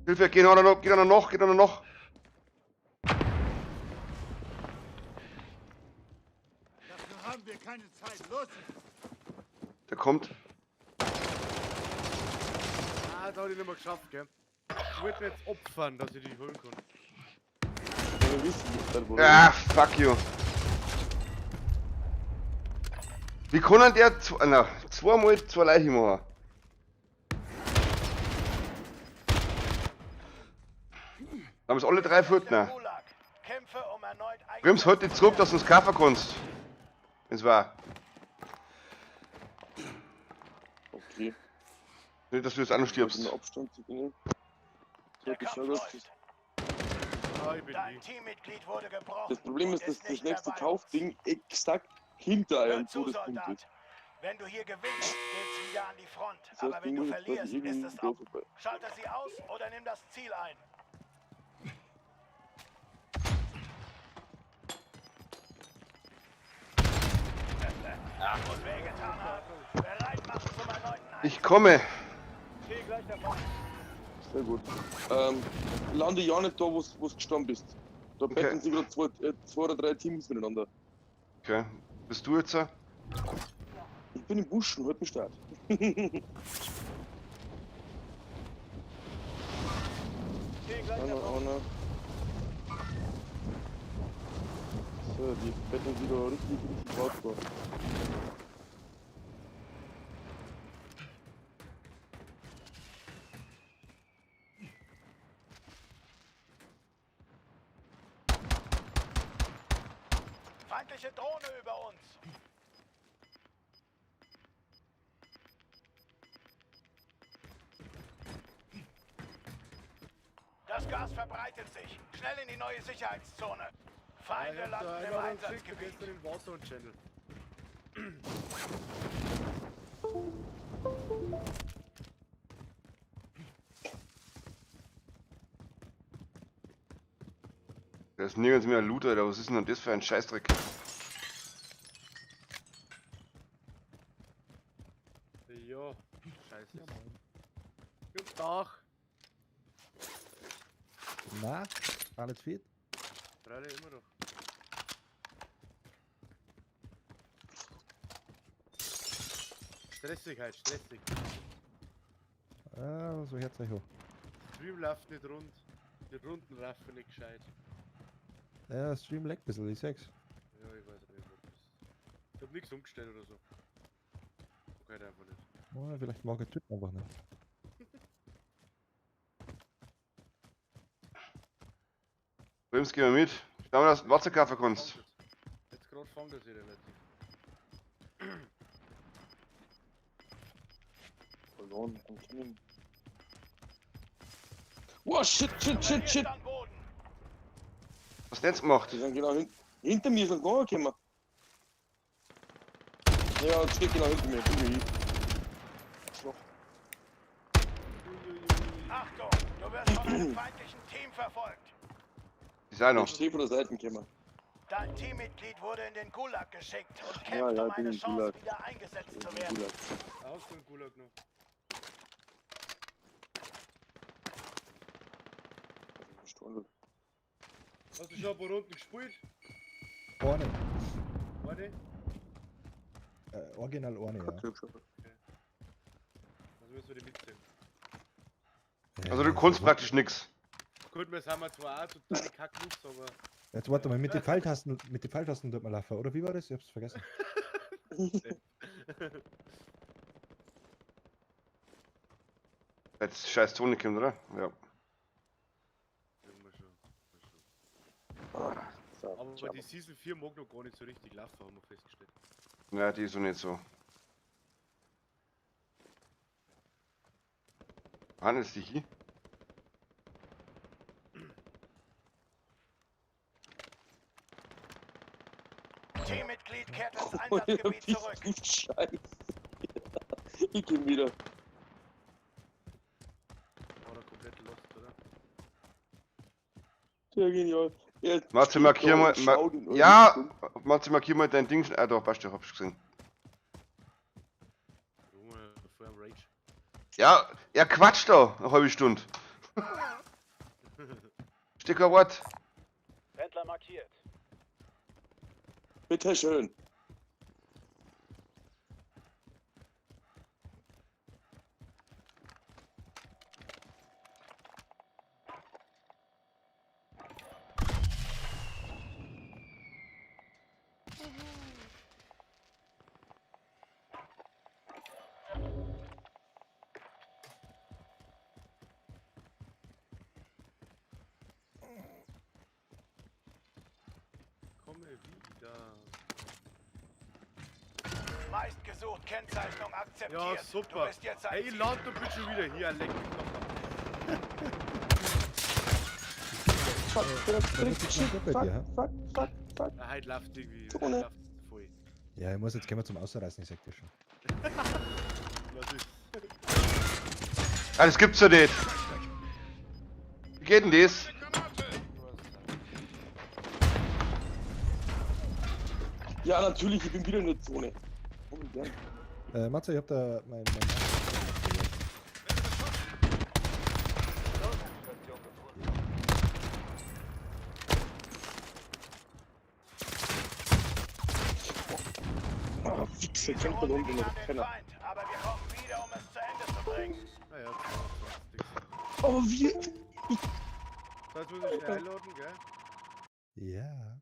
Speaker 2: Hilfe, geht einer noch, geht einer noch, geht einer noch.
Speaker 6: Dafür haben wir keine Zeit. Los!
Speaker 2: Der kommt.
Speaker 3: Ah, das hab ich nicht mehr geschafft, gell? Ich wollte mir jetzt opfern, dass ich die holen kann.
Speaker 1: Ja, wir wissen nicht, halt, wo
Speaker 2: Ah, fuck you. Wie kann denn der na, zweimal zwei Leichen machen? Haben es alle drei fort,
Speaker 6: Der
Speaker 2: ne?
Speaker 6: Gulag. Kämpfe, um erneut
Speaker 2: Brims, halt dich zurück, dass du uns kaufen kannst. Wenn's war.
Speaker 1: Okay.
Speaker 2: Nicht, dass du jetzt auch noch
Speaker 1: Den
Speaker 2: stirbst.
Speaker 1: Abstand zu gehen.
Speaker 6: Der
Speaker 1: So, das,
Speaker 6: Kampf
Speaker 1: schaut aus,
Speaker 6: läuft.
Speaker 1: das,
Speaker 3: Ah, ich bin
Speaker 6: Dein
Speaker 3: nie.
Speaker 6: Teammitglied wurde gebrochen.
Speaker 1: das Problem
Speaker 6: und
Speaker 1: ist, dass das
Speaker 6: nicht mehr
Speaker 1: nächste
Speaker 6: bei uns.
Speaker 1: Kaufding exakt hinter
Speaker 6: Hör
Speaker 1: eurem
Speaker 6: zu,
Speaker 1: Todespunkt
Speaker 6: Soldat.
Speaker 1: ist.
Speaker 6: Wenn du hier gewinnst, geht's wieder an die Front.
Speaker 1: Das heißt,
Speaker 6: Aber
Speaker 1: du
Speaker 6: wenn du
Speaker 1: musst jetzt quasi
Speaker 6: verlierst, ist
Speaker 1: irgendwie
Speaker 6: es
Speaker 1: da
Speaker 6: auch.
Speaker 1: vorbei.
Speaker 6: Schalte sie aus oder nimm das Ziel ein. Ach, muss wehgetan haben. Bereit machen zum erneuten
Speaker 2: Ich komme.
Speaker 6: Ziel gleich davon.
Speaker 1: Sehr gut. Lande ja nicht da, wo du gestanden bist. Da
Speaker 2: Okay.
Speaker 1: betteln sich gerade zwei oder drei Teams miteinander.
Speaker 2: Okay. Bist du jetzt?
Speaker 1: Ich bin im Busch und halt mich stark.
Speaker 6: Ziel gleich
Speaker 1: Einer,
Speaker 6: davon.
Speaker 1: einer. So, die betteln sich da richtig, richtig hardcore.
Speaker 6: Feindliche Drohne über uns. Das Gas verbreitet sich. Schnell in die neue Sicherheitszone. Feinde
Speaker 3: Ich hab da
Speaker 6: landen im
Speaker 3: einmal geschickt, du
Speaker 6: Einsatzgebiet.
Speaker 3: gehst in den Warzone Channel.
Speaker 2: Da ist nirgends mehr Loot, Alter. Was ist denn das für ein Scheißdreck?
Speaker 3: Ja, scheiße. Guten Tag.
Speaker 8: Na, alles fit?
Speaker 3: Freilich immer noch. Stressig halt, stressig.
Speaker 8: Ah, so herzlich hoch.
Speaker 3: Stream läuft nicht rund. Die Runden laufen nicht gescheit.
Speaker 8: Ja, Stream leckt ein bisschen, ich sag's.
Speaker 3: Ja, ich weiß auch nicht, was das ist. Ich hab nichts umgestellt oder so. Okay, einfach nicht.
Speaker 8: Oh, vielleicht mag der Typ einfach nicht.
Speaker 2: Brims, geh mal mit. Schau mal, dass du Wasser kaufen kannst.
Speaker 3: Fängt es. Jetzt gerade fängt es sich relativ.
Speaker 1: Verloren, am Können. Oh, shit, shit, shit, shit!
Speaker 6: Verlierst an Boden.
Speaker 2: Was hast du denn jetzt gemacht?
Speaker 1: Die sind genau hinter mir, sind gar gekommen. Ja, jetzt steht genau hinter mir. Hinter mir. Arschloch.
Speaker 6: Achtung, du wirst von einem feindlichen Team verfolgt.
Speaker 2: Die sind auch noch.
Speaker 1: Ich stehe von der Seite gekommen.
Speaker 6: Dein Teammitglied wurde in den Gulag geschickt und kämpft
Speaker 1: Ja, ja,
Speaker 6: um
Speaker 1: bin
Speaker 6: eine
Speaker 1: im
Speaker 6: Chance,
Speaker 1: Gulag.
Speaker 6: wieder eingesetzt zu werden.
Speaker 1: Gulag.
Speaker 3: Hast du einen Gulag noch? Hast du schon ein paar Runden gespielt?
Speaker 8: Eine.
Speaker 3: Warte.
Speaker 8: Original eine, ja.
Speaker 3: Also müssen wir die mitziehen.
Speaker 2: Also du kannst praktisch nix.
Speaker 3: Gut, wir sind zwar auch totale Kacknoobs, aber
Speaker 8: Jetzt warte mal, mit den Pfeiltasten, tut man laufen, oder wie war das? Ich hab's vergessen.
Speaker 2: Jetzt scheiß Zone kommt, oder? Ja.
Speaker 3: Irgendwann schon.
Speaker 1: Ah, so,
Speaker 3: Aber
Speaker 1: ciao.
Speaker 3: die Season 4 mag noch gar nicht so richtig laufen, haben wir festgestellt.
Speaker 2: Ja, die ist so nicht so. Handelt es dich hier?
Speaker 6: Teammitglied kehrt ins
Speaker 1: Oh,
Speaker 6: Einsatzgebiet
Speaker 1: bist
Speaker 6: zurück.
Speaker 1: du Scheiße. Ich geh wieder.
Speaker 3: War da komplett lost, oder?
Speaker 1: Ja, genial. Er
Speaker 2: Matze,
Speaker 1: steht
Speaker 2: markier
Speaker 1: da
Speaker 2: mal.
Speaker 1: und schaut in eure
Speaker 2: Ja!
Speaker 1: Richtung.
Speaker 2: Matze, markier mal dein Ding. Ah, doch, passt, ich hab's gesehen. Ja, er quatscht da, eine halbe Stunde. Steht kein Wort.
Speaker 7: Händler markiert.
Speaker 1: Bitte schön.
Speaker 3: Komme wieder.
Speaker 6: Meistgesucht, Kennzeichnung akzeptiert.
Speaker 3: Ja, super.
Speaker 6: Du bist jetzt ein
Speaker 3: Hey, ich
Speaker 6: Ziel.
Speaker 3: lande doch bitte schon wieder hier. Leck mich doch.
Speaker 1: Fuck, fuck,
Speaker 8: shit,
Speaker 1: fuck, fuck, fuck, fuck.
Speaker 3: Na, heute läuft irgendwie.
Speaker 1: Zone.
Speaker 3: Heute läuft's voll.
Speaker 8: Ja, ich muss jetzt gehen wir zum Ausreißen, ich sag dir schon.
Speaker 3: Was ist?
Speaker 2: Ah, das gibt's ja nicht. Wie geht denn das?
Speaker 1: Ja, natürlich, ich bin wieder in der Zone. Oh, gern.
Speaker 8: Matze, ich hab da mein
Speaker 1: Ah, Wichser,
Speaker 6: Diese
Speaker 1: kennt man
Speaker 6: Runde
Speaker 1: unten
Speaker 6: ging
Speaker 1: noch
Speaker 6: an den
Speaker 1: Penner.
Speaker 6: Feind, aber wir kommen wieder, um es zu Ende zu bringen.
Speaker 3: Naja, 22.
Speaker 1: Aber wie?
Speaker 3: So, jetzt muss ich schnell einladen, gell?
Speaker 8: Ja.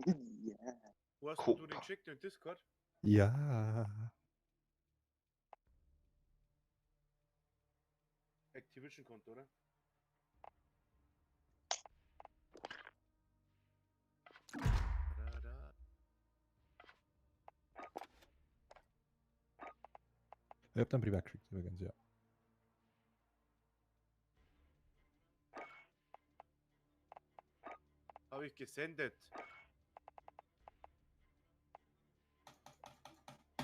Speaker 1: Ja.
Speaker 3: Wo hast
Speaker 2: Copa.
Speaker 3: du den geschickt? In Discord?
Speaker 8: Ja.
Speaker 3: Activision-Konto, oder? Da, da.
Speaker 8: Ich hab dann privat gekriegt, übrigens, ja.
Speaker 3: Habe ich gesendet.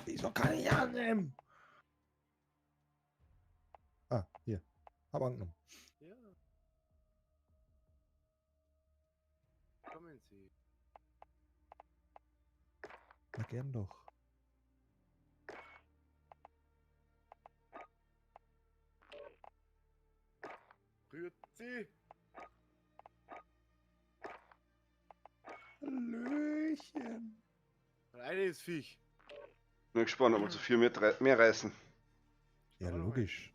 Speaker 8: Wieso kann ich annehmen? Ah, hier. Hab angenommen.
Speaker 3: Ja. Kommen Sie.
Speaker 8: Na gern doch.
Speaker 3: Grüezi.
Speaker 8: Hallöchen.
Speaker 3: Der eine ist Viech.
Speaker 2: Bin gespannt, ob wir zu viel mehr, mehr reißen.
Speaker 8: Ja, logisch.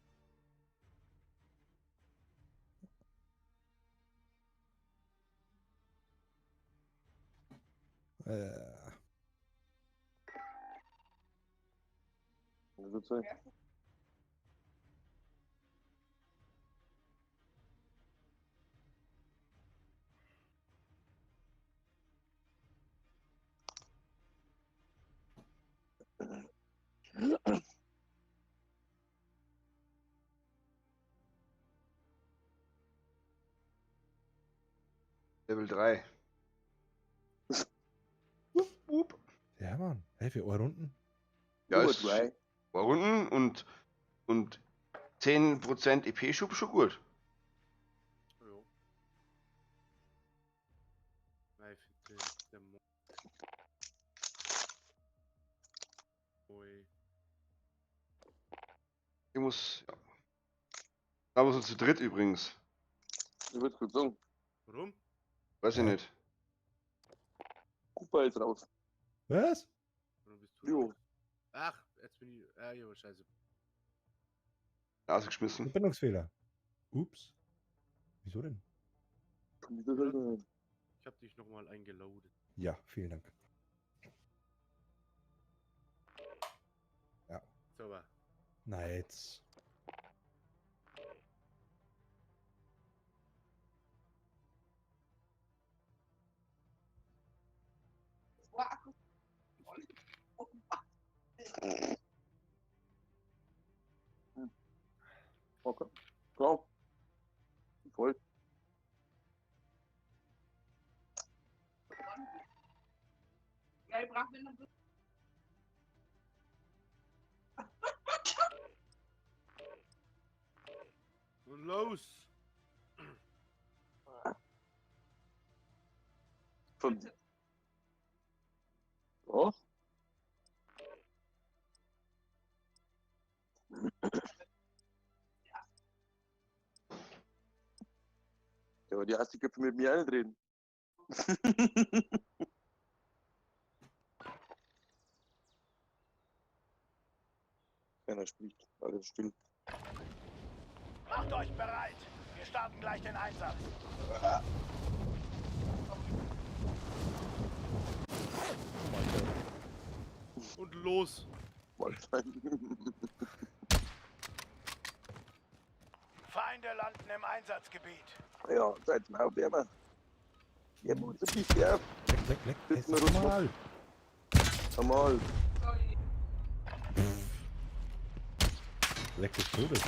Speaker 2: Level 3. Wupp, wupp.
Speaker 8: Ja, Mann. Hey, für Runden.
Speaker 2: Ja,
Speaker 1: Über
Speaker 2: ist
Speaker 1: drei.
Speaker 2: war Runden und 10% EP-Schub schon gut.
Speaker 3: Ja. Nein, ich finde der Mo. Ui.
Speaker 2: Ich muss. Ja. Da wir sind zu dritt übrigens.
Speaker 1: Ich würde gut sagen.
Speaker 3: Warum?
Speaker 2: Weiß ich
Speaker 8: Ja.
Speaker 2: nicht.
Speaker 1: Cooper ist raus.
Speaker 8: Was?
Speaker 3: Warum bist du?
Speaker 1: Jo.
Speaker 3: Ach, jetzt bin ich. Ah, ja, scheiße.
Speaker 2: Nase geschmissen.
Speaker 8: Verbindungsfehler. Ups. Wieso denn?
Speaker 3: Ich hab dich nochmal eingeloadet.
Speaker 8: Ja, vielen Dank. Ja.
Speaker 3: Sauber.
Speaker 8: Nice.
Speaker 1: Okay. Klar. Voll.
Speaker 4: Ja, ich brauche noch.
Speaker 3: Und los!
Speaker 1: Von. Ja. Ja, die Assi-Köpfe mit mir auch nicht reden. Keiner spricht, alles still.
Speaker 6: Macht euch bereit. Wir starten gleich den Einsatz.
Speaker 3: Und los!
Speaker 6: Feinde landen im Einsatzgebiet.
Speaker 1: Ja, seid mal wärmer. Wir haben uns ein bisschen auf.
Speaker 8: Leck, leck, leck. Hey, sag mal.
Speaker 1: Normal.
Speaker 4: Sorry.
Speaker 8: Leck des Todes.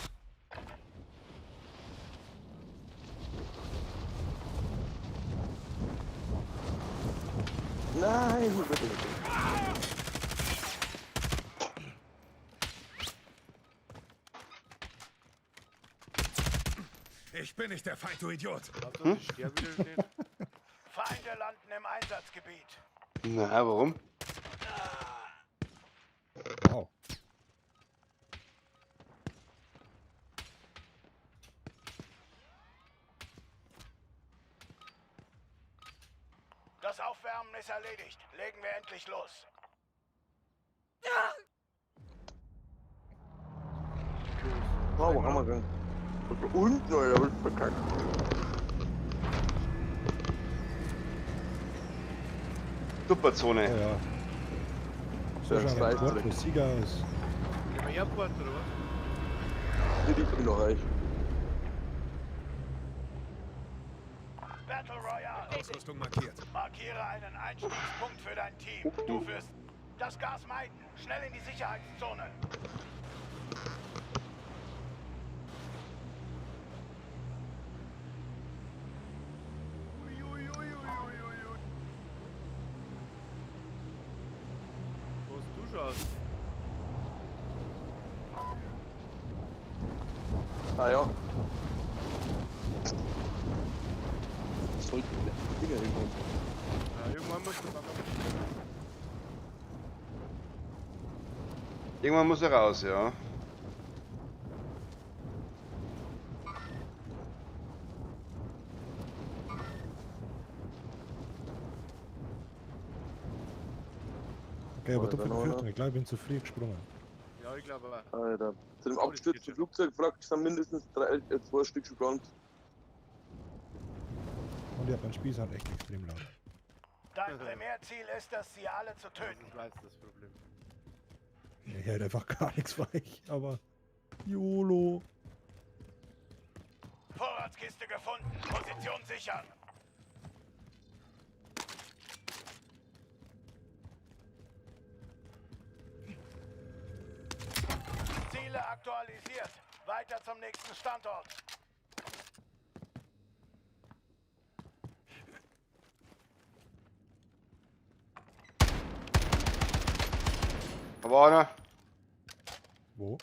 Speaker 1: Nein, bitte nicht.
Speaker 5: Ich bin nicht der Feind, du Idiot.
Speaker 3: Hast du die Sterbe wieder nicht?
Speaker 6: Feinde landen im Einsatzgebiet.
Speaker 2: Na, warum?
Speaker 8: Wow.
Speaker 6: Das Aufwärmen ist erledigt. Legen wir endlich los.
Speaker 1: Oh, wo haben wir denn? Unten, Alter, was verkackt.
Speaker 2: Superzone.
Speaker 8: Ja, ja. So
Speaker 1: Ja,
Speaker 8: schaut
Speaker 1: das
Speaker 8: ein
Speaker 1: weiß
Speaker 8: Sport, wo Sieger ist.
Speaker 3: Gehen wir Airport oder was?
Speaker 1: Die liegt noch reich.
Speaker 6: Battle Royale.
Speaker 5: Ausrüstung markiert.
Speaker 6: Markiere einen Einstiegspunkt für dein Team. Du wirst das Gas meiden. Schnell in die Sicherheitszone.
Speaker 3: Uiuiuiuiui. Wo hast du schon aus?
Speaker 1: Ah ja. Sollten die Dinger irgendwann.
Speaker 3: Ja, irgendwann muss der Papa.
Speaker 2: Irgendwann muss er raus, ja.
Speaker 8: Okay, aber
Speaker 1: Alter,
Speaker 8: doppelte
Speaker 1: noch
Speaker 8: Befürchtung.
Speaker 1: einer.
Speaker 8: Ich glaube, ich bin zu früh gesprungen.
Speaker 3: Ja, ich glaube auch.
Speaker 1: Alter. Zu dem abgestürzten Flugzeug sind mindestens zwei Stück schon gelandet.
Speaker 8: Und ja, beim Spieß halt echt extrem laut.
Speaker 6: Dein Primärziel ist es, sie alle zu
Speaker 3: Das
Speaker 6: töten.
Speaker 3: ist meist das Problem.
Speaker 8: Ich hätte einfach gar nichts weich, aber. YOLO.
Speaker 6: Vorratskiste gefunden. Position sichern. Ziele aktualisiert. Weiter zum nächsten Standort.
Speaker 2: Da war einer.
Speaker 8: Wo?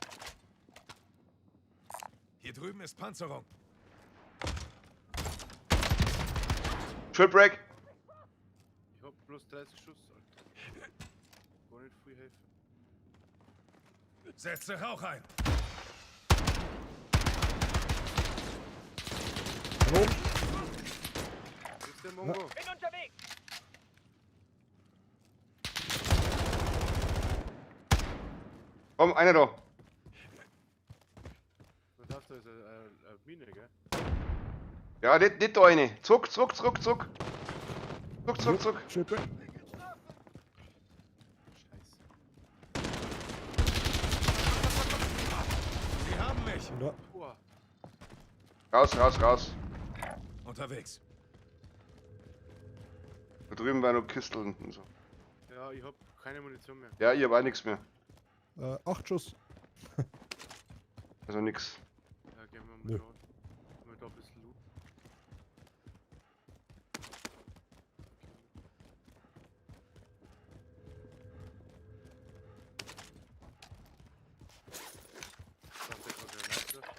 Speaker 5: Hier drüben ist Panzerung.
Speaker 2: Shipwreck.
Speaker 3: Ich hab bloß 30 Schuss, Alter. Gar nicht viel helfen.
Speaker 5: Setze Rauch ein.
Speaker 8: Hallo?
Speaker 3: Wo ist der Mongo?
Speaker 7: Bin unterwegs.
Speaker 2: Komm, einer da.
Speaker 3: Was hast du? Das ist eine Mine, gell?
Speaker 2: Ja, nicht da eine. Zurück, zurück, zurück, zurück. Zurück, zurück, zurück.
Speaker 8: Schippe.
Speaker 3: Scheiße.
Speaker 5: Sie haben mich.
Speaker 8: Und da.
Speaker 3: Boah.
Speaker 2: Raus, raus, raus.
Speaker 5: Unterwegs.
Speaker 2: Da drüben waren noch Kisteln und so.
Speaker 3: Ja, ich hab keine Munition mehr.
Speaker 2: Ja, ich hab auch nichts mehr.
Speaker 8: 8 Schuss.
Speaker 2: Also nix.
Speaker 3: Ja, gehen wir mal
Speaker 8: Nö.
Speaker 3: da. Mal da ein bisschen Loot. Ich dachte, ich kann Granate werfen.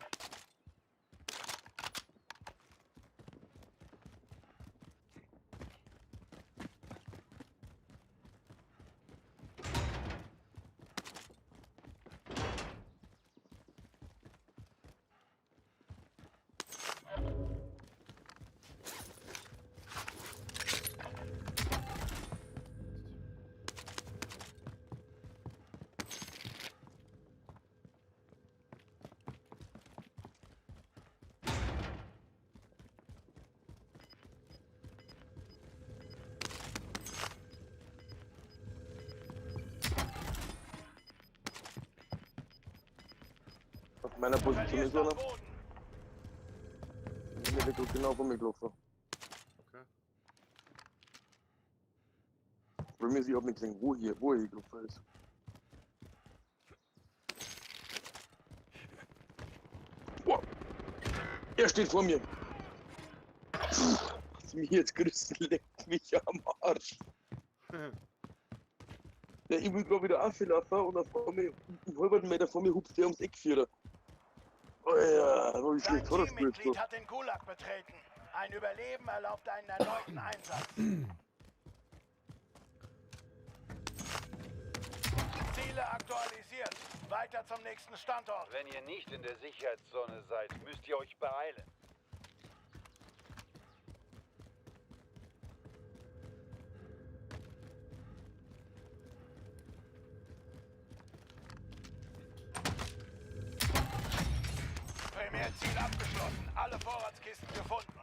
Speaker 1: In meiner Position ist
Speaker 6: Verlierst an
Speaker 1: einer.
Speaker 6: Boden.
Speaker 1: Im Endeffekt genau vor mir gelaufen.
Speaker 3: Okay.
Speaker 1: Bei mir ist, ich hab nicht gesehen, wo er hier gelaufen ist. Boah. Er steht vor mir. Puh, hat mich jetzt gerissen, leckt mich am Arsch. Ja, ich will gerade wieder auflaufen und auf einmal, einen halben Meter vor mir hupft der ums Eck vierer. Oh ja, da hab ich
Speaker 6: Dein
Speaker 1: schlecht vorgespielt.
Speaker 6: Teammitglied hat den Gulag betreten. Ein Überleben erlaubt einen erneuten Einsatz. Ziele aktualisiert. Weiter zum nächsten Standort.
Speaker 7: Wenn ihr nicht in der Sicherheitszone seid, müsst ihr euch beeilen.
Speaker 6: Primärziel abgeschlossen. Alle Vorratskisten gefunden.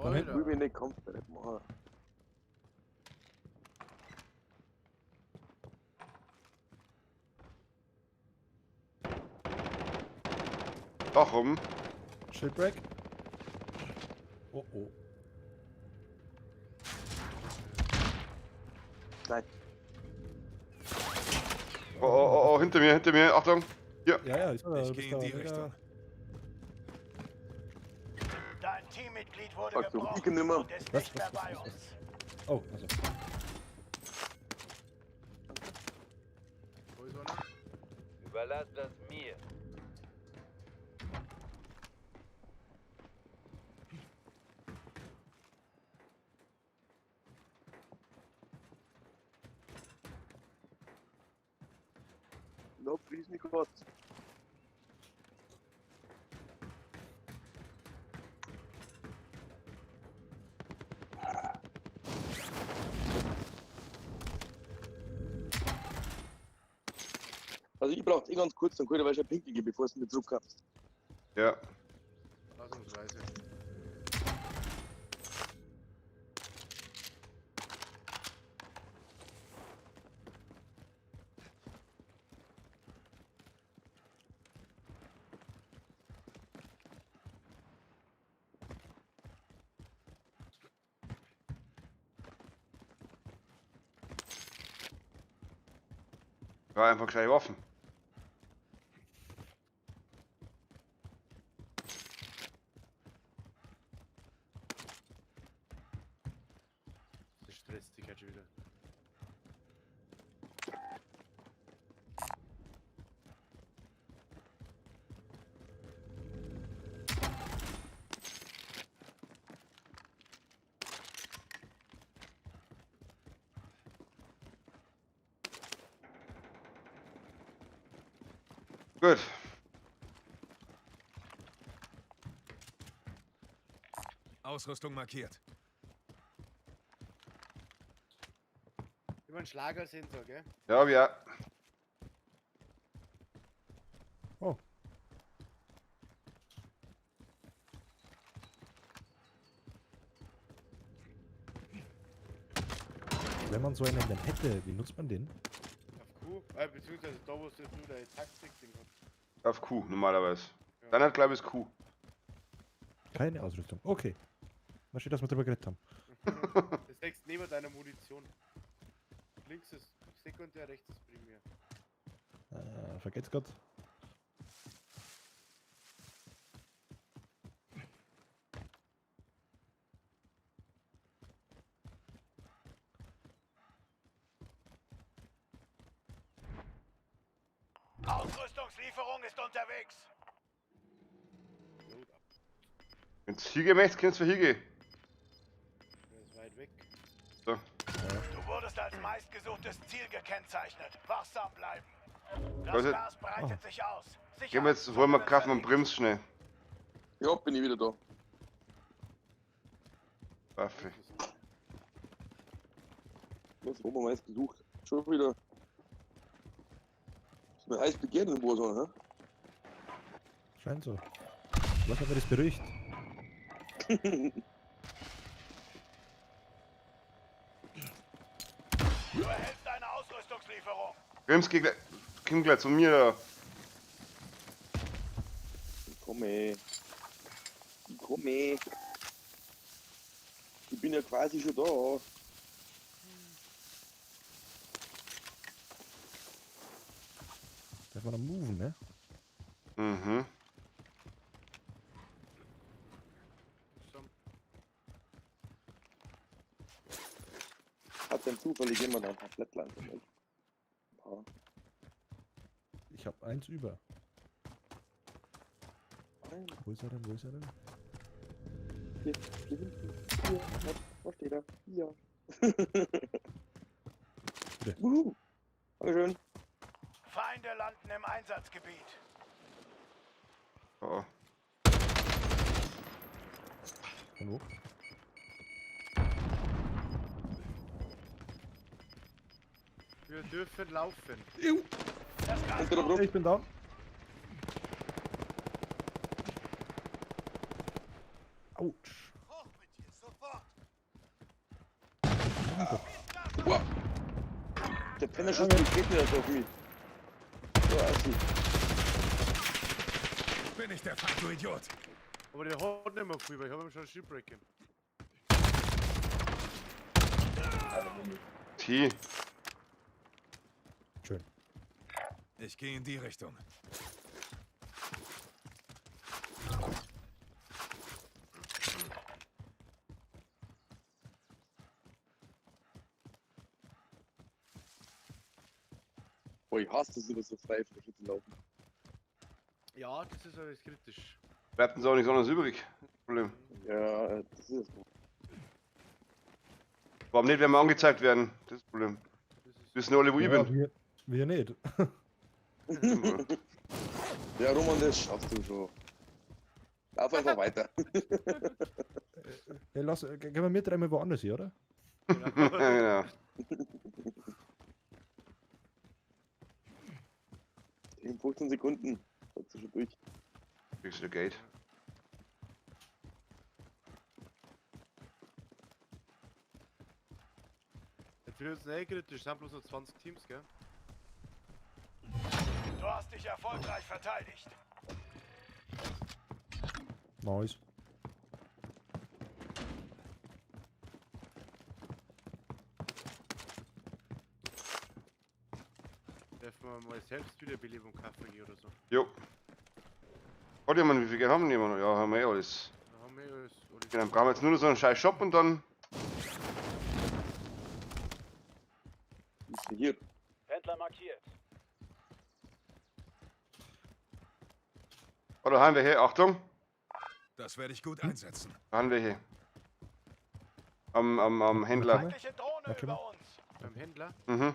Speaker 8: Von hinten.
Speaker 1: Ich will nicht kampfbereit machen.
Speaker 2: Warum?
Speaker 8: Shipwreck. Oh oh.
Speaker 1: Nein.
Speaker 2: Oh, oh, oh, oh, hinter mir, Achtung. Hier.
Speaker 8: Ja, ja, ich,
Speaker 5: Ich gehe in die Richtung.
Speaker 6: Dein Teammitglied wurde
Speaker 1: Achtung,
Speaker 6: gebrochen
Speaker 1: ich nimmer.
Speaker 6: und ist
Speaker 8: Was,
Speaker 6: nicht mehr
Speaker 8: was,
Speaker 6: bei
Speaker 8: was,
Speaker 6: uns.
Speaker 8: Oh, also.
Speaker 3: Wo ist einer?
Speaker 7: Überlass das mir.
Speaker 1: Ich hab riesen gehabt. Also ich brauche eh ganz kurz, dann kann ich wahrscheinlich pinkeln gehen, bevor es mir zurückkommst.
Speaker 2: Ja.
Speaker 3: Ausnahmsweise.
Speaker 2: War einfach gleich offen.
Speaker 3: Das stresst dich halt schon wieder.
Speaker 2: Gut.
Speaker 5: Ausrüstung markiert.
Speaker 3: Immer ein Schlagersensor, gell?
Speaker 2: Ja, ja.
Speaker 8: Oh. Wenn man so einen denn hätte, wie nutzt man den?
Speaker 3: Auf Q, beziehungsweise da, wo du jetzt nur deine Taktik-Ding hast.
Speaker 2: Auf Q normalerweise.
Speaker 3: Ja.
Speaker 2: Dann hat glaube ich Q.
Speaker 8: Keine Ausrüstung. Okay. Was steht, dass wir drüber geredet haben?
Speaker 3: Das liegt neben deiner Munition. Links ist sekundär, rechts ist primär.
Speaker 8: Vergeht's grad.
Speaker 6: Ausrüstungslieferung ist unterwegs.
Speaker 3: Load up.
Speaker 2: Wenn's hier gehen möchtest, kannst du hier gehen.
Speaker 3: Der ist weit weg.
Speaker 2: So.
Speaker 6: Du wurdest als meistgesuchtes Ziel gekennzeichnet. Wachsam bleiben. Das
Speaker 2: Also-
Speaker 6: Gas breitet sich aus.
Speaker 2: Gehen wir jetzt, holen wir Kaffee und Brims schnell.
Speaker 1: Ja, bin ich wieder da.
Speaker 2: Waffe.
Speaker 1: Was haben wir meist gesucht? Schon wieder. Ist mir heiß begehrt in Warzone, hä?
Speaker 8: Scheint so. Was hat mir das beruhigt?
Speaker 6: Du erhältst eine Ausrüstungslieferung.
Speaker 2: Brims, geh gleich. Komm gleich zu mir da.
Speaker 1: Ich komme. Ich komme. Ich bin ja quasi schon da.
Speaker 8: Darf man am Moven, ne?
Speaker 2: Mhm.
Speaker 3: So.
Speaker 1: Hat denn zufällig jemand ein paar Flatline für mich? Ein paar.
Speaker 8: Ich hab eins über.
Speaker 1: Nein,
Speaker 8: Wo ist er denn? Wo ist er denn?
Speaker 1: hier, hier hinten. Hier, was steht da? Hier.
Speaker 8: Bitte.
Speaker 1: Wuhu. Dankeschön.
Speaker 6: Feinde landen im Einsatzgebiet.
Speaker 2: Oh.
Speaker 8: Von wo?
Speaker 3: Wir dürfen laufen.
Speaker 6: Das Gas
Speaker 1: Unter der Brust.
Speaker 8: Ich bin down. Autsch.
Speaker 5: Hoch mit dir, sofort!
Speaker 1: Wow. Der Penner schießt die Raketen erst auf mich. So, Assi.
Speaker 5: Bin ich der Feind, du Idiot!
Speaker 3: Aber der hat nicht mehr viel, weil ich habe ihm schon einen Shipwreck gegeben.
Speaker 2: T.
Speaker 8: Schön.
Speaker 5: Ich gehe in die Richtung.
Speaker 1: Boah, ich hasse das immer so frei von der zu laufen.
Speaker 3: Ja, das ist alles kritisch.
Speaker 2: Bleibt uns auch nichts anderes übrig. Problem.
Speaker 1: Ja, das ist es.
Speaker 2: Warum nicht, wenn wir angezeigt werden? Das ist das Problem.
Speaker 3: Das ist
Speaker 2: Wissen alle, wo ich
Speaker 8: Ja,
Speaker 2: bin.
Speaker 8: wir nicht.
Speaker 1: Ja, Roman, das schaffst du schon. Lauf einfach weiter.
Speaker 8: Hey, lass, gehen wir mit dreimal woanders hier, oder?
Speaker 2: Genau.
Speaker 1: In 15 Sekunden. Seid ihr schon durch.
Speaker 2: Kriegst du Geld.
Speaker 3: Jetzt wird es eh kritisch, es sind bloß noch 20 Teams, gell?
Speaker 6: Du hast dich erfolgreich verteidigt.
Speaker 8: Nice.
Speaker 3: Dürfen wir mal selbst Wiederbelebung kaufen gehen oder so.
Speaker 2: Jo. Warte mal, wie viel Geld haben wir noch? Ja, haben wir eh alles.
Speaker 3: Da haben wir alles. alles.
Speaker 2: Genau, dann brauchen wir jetzt nur noch so einen scheiß Shop und dann.
Speaker 1: Ist hier.
Speaker 7: Händler markiert.
Speaker 2: Oh, da haben wir hier. Achtung.
Speaker 5: Das werde ich gut einsetzen.
Speaker 2: Da haben wir hier. Am Händler.
Speaker 6: Feindliche Drohne
Speaker 8: Warte mal.
Speaker 6: über uns.
Speaker 3: Beim Händler?
Speaker 2: Mhm.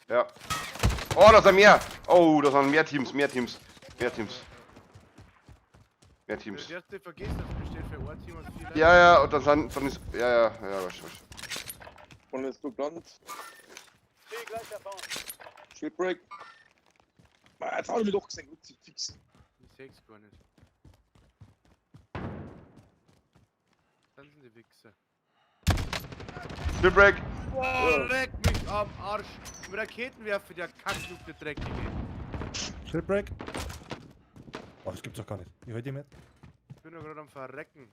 Speaker 2: Ja. Oh, da sind mehr. Oh, da sind mehr Teams, mehr Teams, mehr Teams. Mehr Teams.
Speaker 3: Du darfst nicht vergessen, das besteht für ein Team und vier Leute.
Speaker 2: Ja, ja, und dann sind, dann ist, ja, ja, ja, weißt du, weißt du.
Speaker 1: Und jetzt du gelandet.
Speaker 7: Zieh gleich davon.
Speaker 1: Shipwreck. Ah, jetzt hab ich mich doch gesehen. Gut, fix.
Speaker 3: Ich seh's gar nicht. Dann sind die Wichser.
Speaker 2: Shipwreck.
Speaker 3: Boah, leck mich am Arsch! Mit Raketenwerfer, der Kackluke, der Dreckige.
Speaker 8: Shipwreck. Oh, das gibt's doch gar nicht. Ich heute mit.
Speaker 3: Ich bin doch gerade am Verrecken.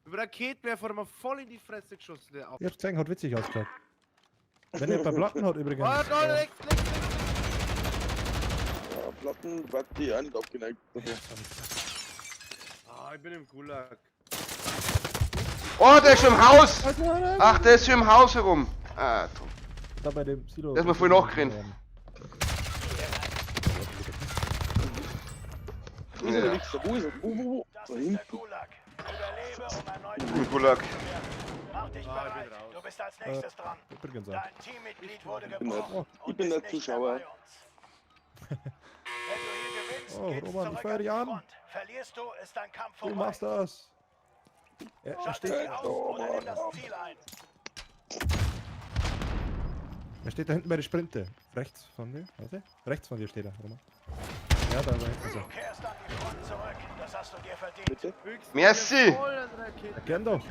Speaker 3: Mit Raketenwerfer hat er mir voll in die Fresse geschossen, der Ab.
Speaker 8: Ich hab's gesehen, hat witzig ausgeschaut. Wenn er bei Platten hat übrigens.
Speaker 3: Oh, da, rechts, links, links!
Speaker 1: Ja, Platten, wart die auch nicht abgeneigt. Davon.
Speaker 3: Ah, ich bin im Gulag.
Speaker 2: Oh, der ist schon im Haus. Ach, der ist schon im Haus herum. Ah, toll.
Speaker 8: Da bei dem Silo.
Speaker 2: Der ist mir voll nachgerannt.
Speaker 1: Wo ist der
Speaker 2: Ja.
Speaker 1: Wichser? Wo ist er? Wo, wo, wo?
Speaker 6: Das
Speaker 1: Da
Speaker 6: ist der
Speaker 1: hinten.
Speaker 6: Gulag. Überlebe, um erneut
Speaker 2: Im Gulag.
Speaker 6: zu werden. Mach dich
Speaker 3: Ah, ich bin
Speaker 6: bereit.
Speaker 3: raus.
Speaker 6: Du bist als nächstes dran.
Speaker 8: Übrigens auch.
Speaker 6: Dein Teammitglied wurde
Speaker 1: bin
Speaker 6: gebrochen
Speaker 1: der-
Speaker 6: und
Speaker 1: ich bin
Speaker 6: ist
Speaker 1: der
Speaker 6: nicht mehr
Speaker 1: Zuschauer.
Speaker 6: bei uns. Wenn du hier gewinnst,
Speaker 8: Oh,
Speaker 6: geht's
Speaker 8: Roman, ich
Speaker 6: zurück
Speaker 8: feuer
Speaker 6: an
Speaker 8: dich
Speaker 6: die
Speaker 8: an.
Speaker 6: Front. Verlierst du, ist dein Kampf
Speaker 8: Du
Speaker 6: vorbei.
Speaker 8: machst das. Er
Speaker 6: Schalte
Speaker 8: steht,
Speaker 6: sie aus oder nimm das Ziel ein.
Speaker 8: er steht da hinten bei der Sprinte. Rechts von dir. Warte. Rechts von dir steht er, Roman. Ja, da hinten ist er.
Speaker 6: Du kehrst an die Front zurück. Das Das hast du dir verdient.
Speaker 1: Bitte?
Speaker 2: Merci!
Speaker 8: Ja, gern doch.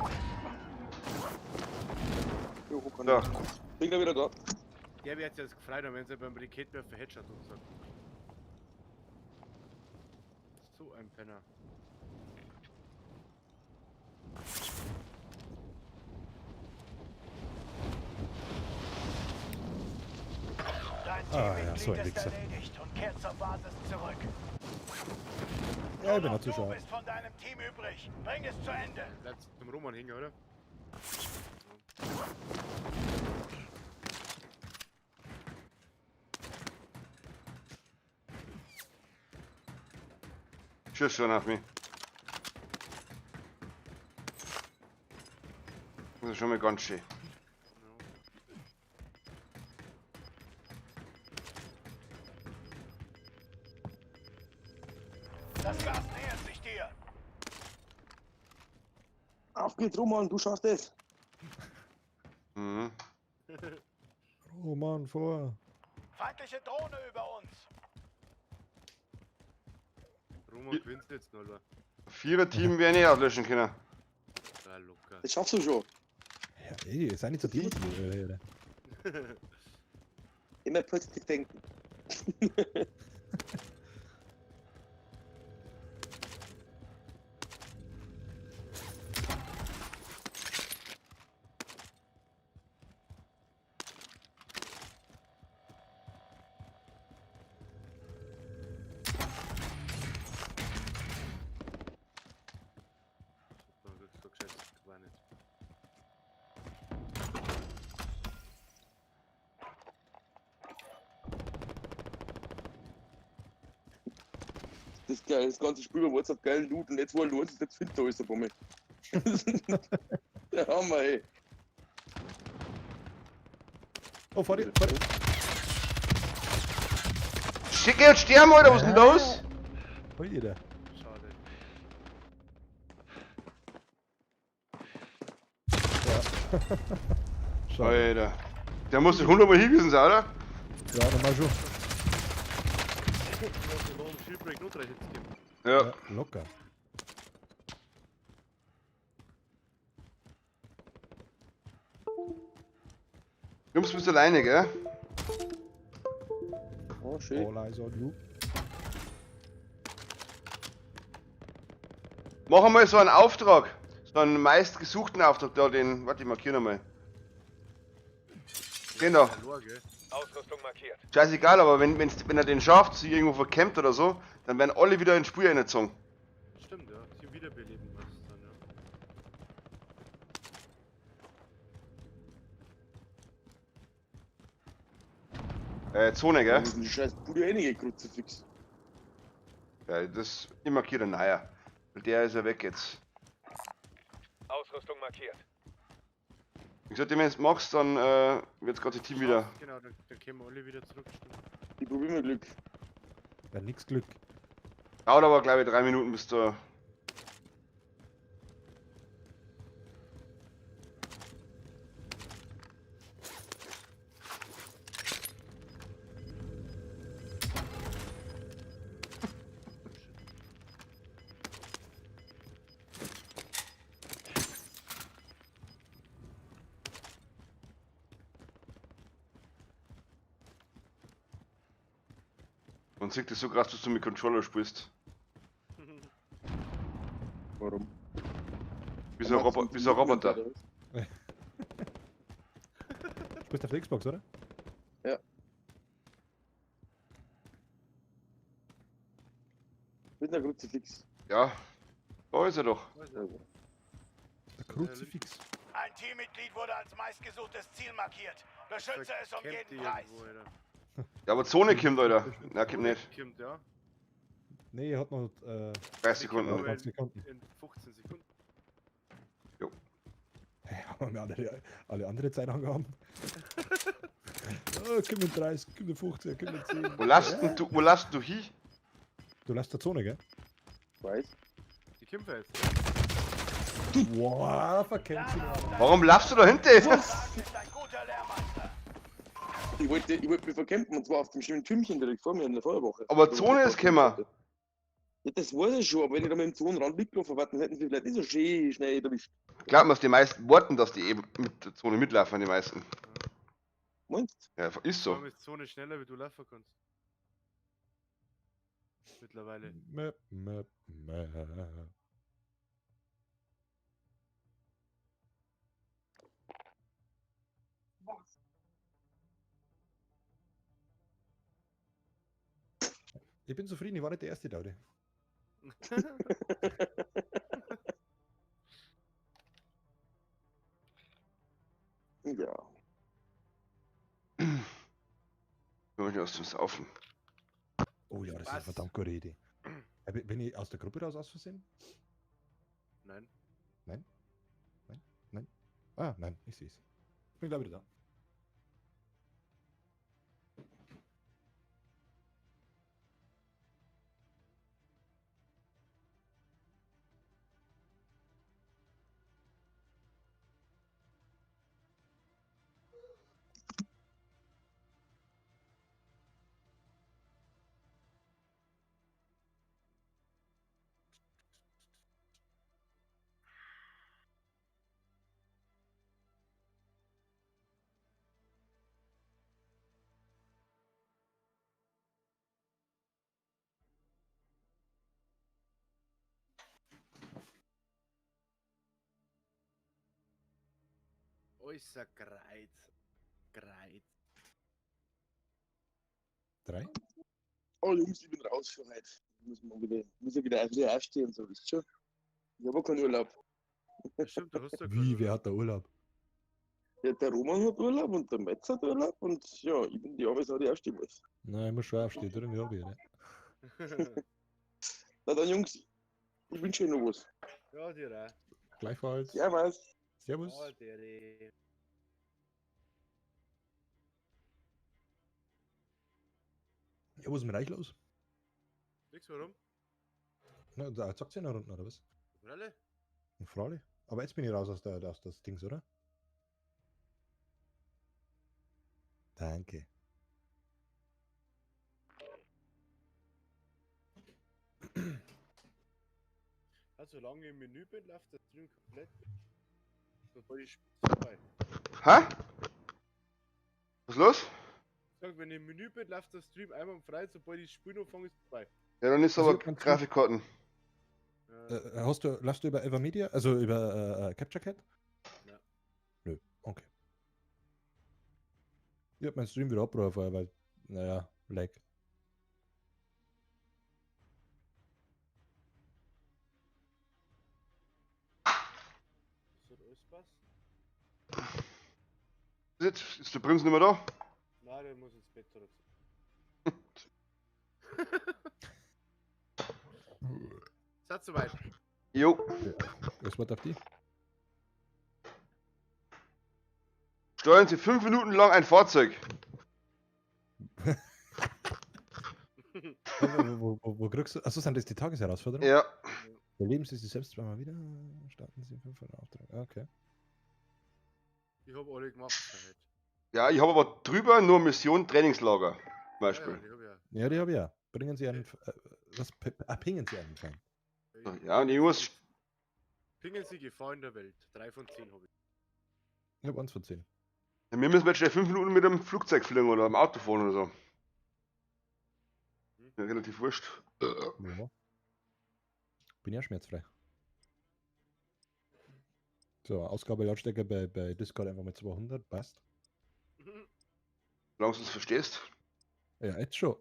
Speaker 1: Jo, kann
Speaker 2: So.
Speaker 1: ich. Bin gleich wieder da.
Speaker 3: Der wird jetzt gefreut, wenn sie beim Raketenwerfer Headshot und sagt. So ein Penner.
Speaker 6: Dein
Speaker 8: Ah, ja,
Speaker 6: Teammitglied
Speaker 8: so ein
Speaker 6: ist
Speaker 8: Wichser.
Speaker 6: erledigt und kehrt zur Basis zurück.
Speaker 8: Ja, ich bin
Speaker 6: Nur
Speaker 8: ein
Speaker 6: noch du
Speaker 8: Zuschauer.
Speaker 6: bist von deinem Team übrig. Bring es zu Ende.
Speaker 3: Bleibt zum Roman hängen, oder?
Speaker 2: Tschüss schon auf mich. Das ist schon mal ganz schön.
Speaker 6: Das Gas nähert sich dir.
Speaker 1: Auf geht's, Roman, du schaffst es.
Speaker 2: Mhm.
Speaker 8: Roman vor.
Speaker 6: Feindliche Drohne über uns.
Speaker 3: Roman gewinnt jetzt noch, oder?
Speaker 2: Vierer-Team werden nicht auslöschen können.
Speaker 3: Ja, locker.
Speaker 1: Das schaffst du schon.
Speaker 8: Ja, ey, sei nicht so demotiviert, Alter.
Speaker 1: Immer positiv denken.
Speaker 3: Da wird's doch gescheit gar nicht.
Speaker 1: Das ist geil, das ganze Spiel über WhatsApp geilen Loot und jetzt wo er los ist, jetzt findet er alles auf einmal. Der Hammer, ey.
Speaker 8: Oh, vor dir, vor dir.
Speaker 2: Schicke und sterben, Alter, was ist denn los?
Speaker 8: Hol ihr da.
Speaker 3: Schade.
Speaker 8: Schade.
Speaker 2: Alter. Der muss doch 100 Mal hingewiesen sein, oder?
Speaker 8: Ja, nochmal schon.
Speaker 3: Du hast noch einen Schildbreak notreich jetzt geben.
Speaker 2: Ja.
Speaker 8: Ja, locker.
Speaker 2: Jungs, bist alleine, gell?
Speaker 1: Oh, schön.
Speaker 8: All eyes on you.
Speaker 2: Mach einmal so einen Auftrag. So einen meistgesuchten Auftrag da, den. Warte, ich markiere nochmal. Den da.
Speaker 3: Verlor, gell?
Speaker 7: Ausrüstung markiert.
Speaker 2: Scheißegal, aber wenn er den schafft, sich irgendwo verkämmt oder so, dann werden alle wieder ins Spiel reingezogen.
Speaker 3: Stimmt, ja. Sie wiederbeleben was dann, ja.
Speaker 2: Zone, gell?
Speaker 1: Das ist die scheiß Bude einige Kruzifix.
Speaker 2: Ja, das. Ich markiere den Neuer. Weil der ist ja weg jetzt.
Speaker 7: Ausrüstung markiert.
Speaker 2: Wie gesagt, wenn du es machst, dann wird das ganze Team wieder.
Speaker 3: Genau, dann kämen wir alle wieder zurück. Stimmt.
Speaker 1: Ich probier mal Glück.
Speaker 8: Ja, nix Glück.
Speaker 2: Dauert aber, glaube ich, 3 Minuten, bis du. Man sieht das so krass, dass du mit Controller spielst.
Speaker 1: Warum?
Speaker 2: Wie so ein, wie so ein Roboter.
Speaker 8: Spielst auf der Xbox, oder?
Speaker 1: Ja. Mit einer Kruzifix.
Speaker 2: Ja, da ist er doch.
Speaker 8: Der Kruzifix.
Speaker 6: Ein Teammitglied wurde als meistgesuchtes Ziel markiert. Beschütze es um
Speaker 3: Campt
Speaker 6: jeden
Speaker 3: die
Speaker 6: Preis.
Speaker 3: irgendwo, Alter.
Speaker 2: Ja, aber Zone kommt, Alter. Na, kommt nicht.
Speaker 3: Kommt, ja.
Speaker 8: Nee, er hat noch
Speaker 2: 30 Sekunden.
Speaker 3: Aber
Speaker 8: 20 Sekunden.
Speaker 3: In 15 Sekunden.
Speaker 8: Hey, haben wir alle andere Zeit angehauen? Oh, komm in 30, komm in 15, komm in 10.
Speaker 2: Wo lass denn du, wo lass du hin?
Speaker 8: Du lässt der Zone, gell?
Speaker 1: Weiß.
Speaker 3: Die kämpfen jetzt.
Speaker 8: Wow, verkämpft sich.
Speaker 2: Warum laufst du da hinten?
Speaker 6: Sagen ist ein guter Lehrmeister.
Speaker 1: Ich wollte mich verkämpfen und zwar auf dem schönen Türmchen direkt vor mir in der Feuerwache.
Speaker 2: Aber Zone ist gekommen.
Speaker 1: Ja, das weiß ich schon, aber wenn ich da mit dem Zonenrand mitgelaufen wäre, dann hätten sie vielleicht nicht so schön schnell erwischt.
Speaker 2: Glaubt mir, dass die meisten warten, dass die eben mit der Zone mitlaufen, die meisten.
Speaker 1: Meinst
Speaker 2: Ja, ist
Speaker 3: Vor
Speaker 2: so.
Speaker 3: allem ist die Zone schneller, wie du laufen kannst. Mittlerweile.
Speaker 8: Map, map, map.
Speaker 4: Was?
Speaker 8: Ich bin zufrieden, ich war nicht der erste Daude.
Speaker 1: Ja.
Speaker 2: Wir müssen aus dem Saufen.
Speaker 8: Oh ja, das ist eine
Speaker 3: Was?
Speaker 8: verdammt gute Idee. Bin ich aus der Gruppe raus aus Versehen?
Speaker 3: Nein.
Speaker 8: Nein? Nein? Nein? Ah, nein, ich sehe es. Bin gleich wieder da.
Speaker 3: Äußer Kreuz. Kreuz.
Speaker 8: Drei?
Speaker 1: Oh Jungs, ich bin raus für heute. Ich muss mal wieder, muss ja wieder früh aufstehen und so, wisst schon. Ich habe auch keinen Urlaub.
Speaker 3: Ja, stimmt, du hast ja
Speaker 8: Wie,
Speaker 3: keinen
Speaker 8: wer hat da Urlaub?
Speaker 1: Ja, der Roman hat Urlaub und der Metz hat Urlaub und ja, ich bin die arme Sau, die aufstehen muss.
Speaker 8: Nein, ich muss schon aufstehen, darum hab ich, ne?
Speaker 3: Urlaub.
Speaker 1: Na dann, Jungs, ich wünsche euch noch was.
Speaker 3: Ja, dir auch.
Speaker 8: Gleichfalls.
Speaker 1: Servus.
Speaker 8: Servus.
Speaker 3: Ja, dir.
Speaker 8: Ja, wo ist denn mit euch los?
Speaker 3: Nix, warum?
Speaker 8: Na, da zockt ihr noch unten, oder was?
Speaker 3: Alle?
Speaker 8: Freilich. Aber jetzt bin ich raus aus der, aus das Dings, oder? Danke.
Speaker 3: Also, solange ich im Menü bin, läuft der Stream komplett. Sobald ich vorbei.
Speaker 2: Hä? Was ist los?
Speaker 3: Ich sag, wenn ich im Menü bin, läuft der Stream einmal frei, sobald ich das Spiel anfange, ist vorbei.
Speaker 2: Ja, dann ist
Speaker 8: Also,
Speaker 2: aber
Speaker 8: ganz gut.
Speaker 2: Grafikkarten.
Speaker 3: Ja.
Speaker 8: Hast du, läufst du über Evermedia, also über Capture Cat?
Speaker 3: Ja.
Speaker 8: Nö, okay. Ich hab meinen Stream wieder abgerufen, weil, naja, Lag.
Speaker 3: Das hat alles passt.
Speaker 2: Ist jetzt, ist der Prinz nicht mehr da?
Speaker 3: Nein, der muss ins Bett zurück. Seid soweit.
Speaker 2: Jo.
Speaker 8: Was war auf die?
Speaker 2: Steuern Sie 5 Minuten lang ein Fahrzeug.
Speaker 8: Wo kriegst du? Achso, sind das die Tagesherausforderungen?
Speaker 2: Ja.
Speaker 8: Erleben Sie sich selbst zweimal wieder. Starten Sie 500 Auftrag. Ah, okay.
Speaker 3: Ich hab alle gemacht. Halt.
Speaker 2: Ja, ich habe aber drüber nur Mission Trainingslager. Zum Beispiel.
Speaker 3: Ja, ja, die hab ich auch.
Speaker 8: Ja, die habe ich ja. Bringen Sie einen. Was? Pingen Sie einen Feind.
Speaker 2: Ja, und ich muss.
Speaker 3: Pingen Sie Gefahr in der Welt. 3 von 10 habe ich.
Speaker 8: Ich habe 1 von 10.
Speaker 2: Ja, wir müssen jetzt schnell 5 Minuten mit dem Flugzeug fliegen oder dem Auto fahren oder so. Ja, relativ wurscht.
Speaker 8: Ja. Bin ja schmerzfrei. So, Ausgabe Lautstärke bei Discord einfach mit 200, passt.
Speaker 2: Solange du es verstehst.
Speaker 8: Ja, jetzt schon.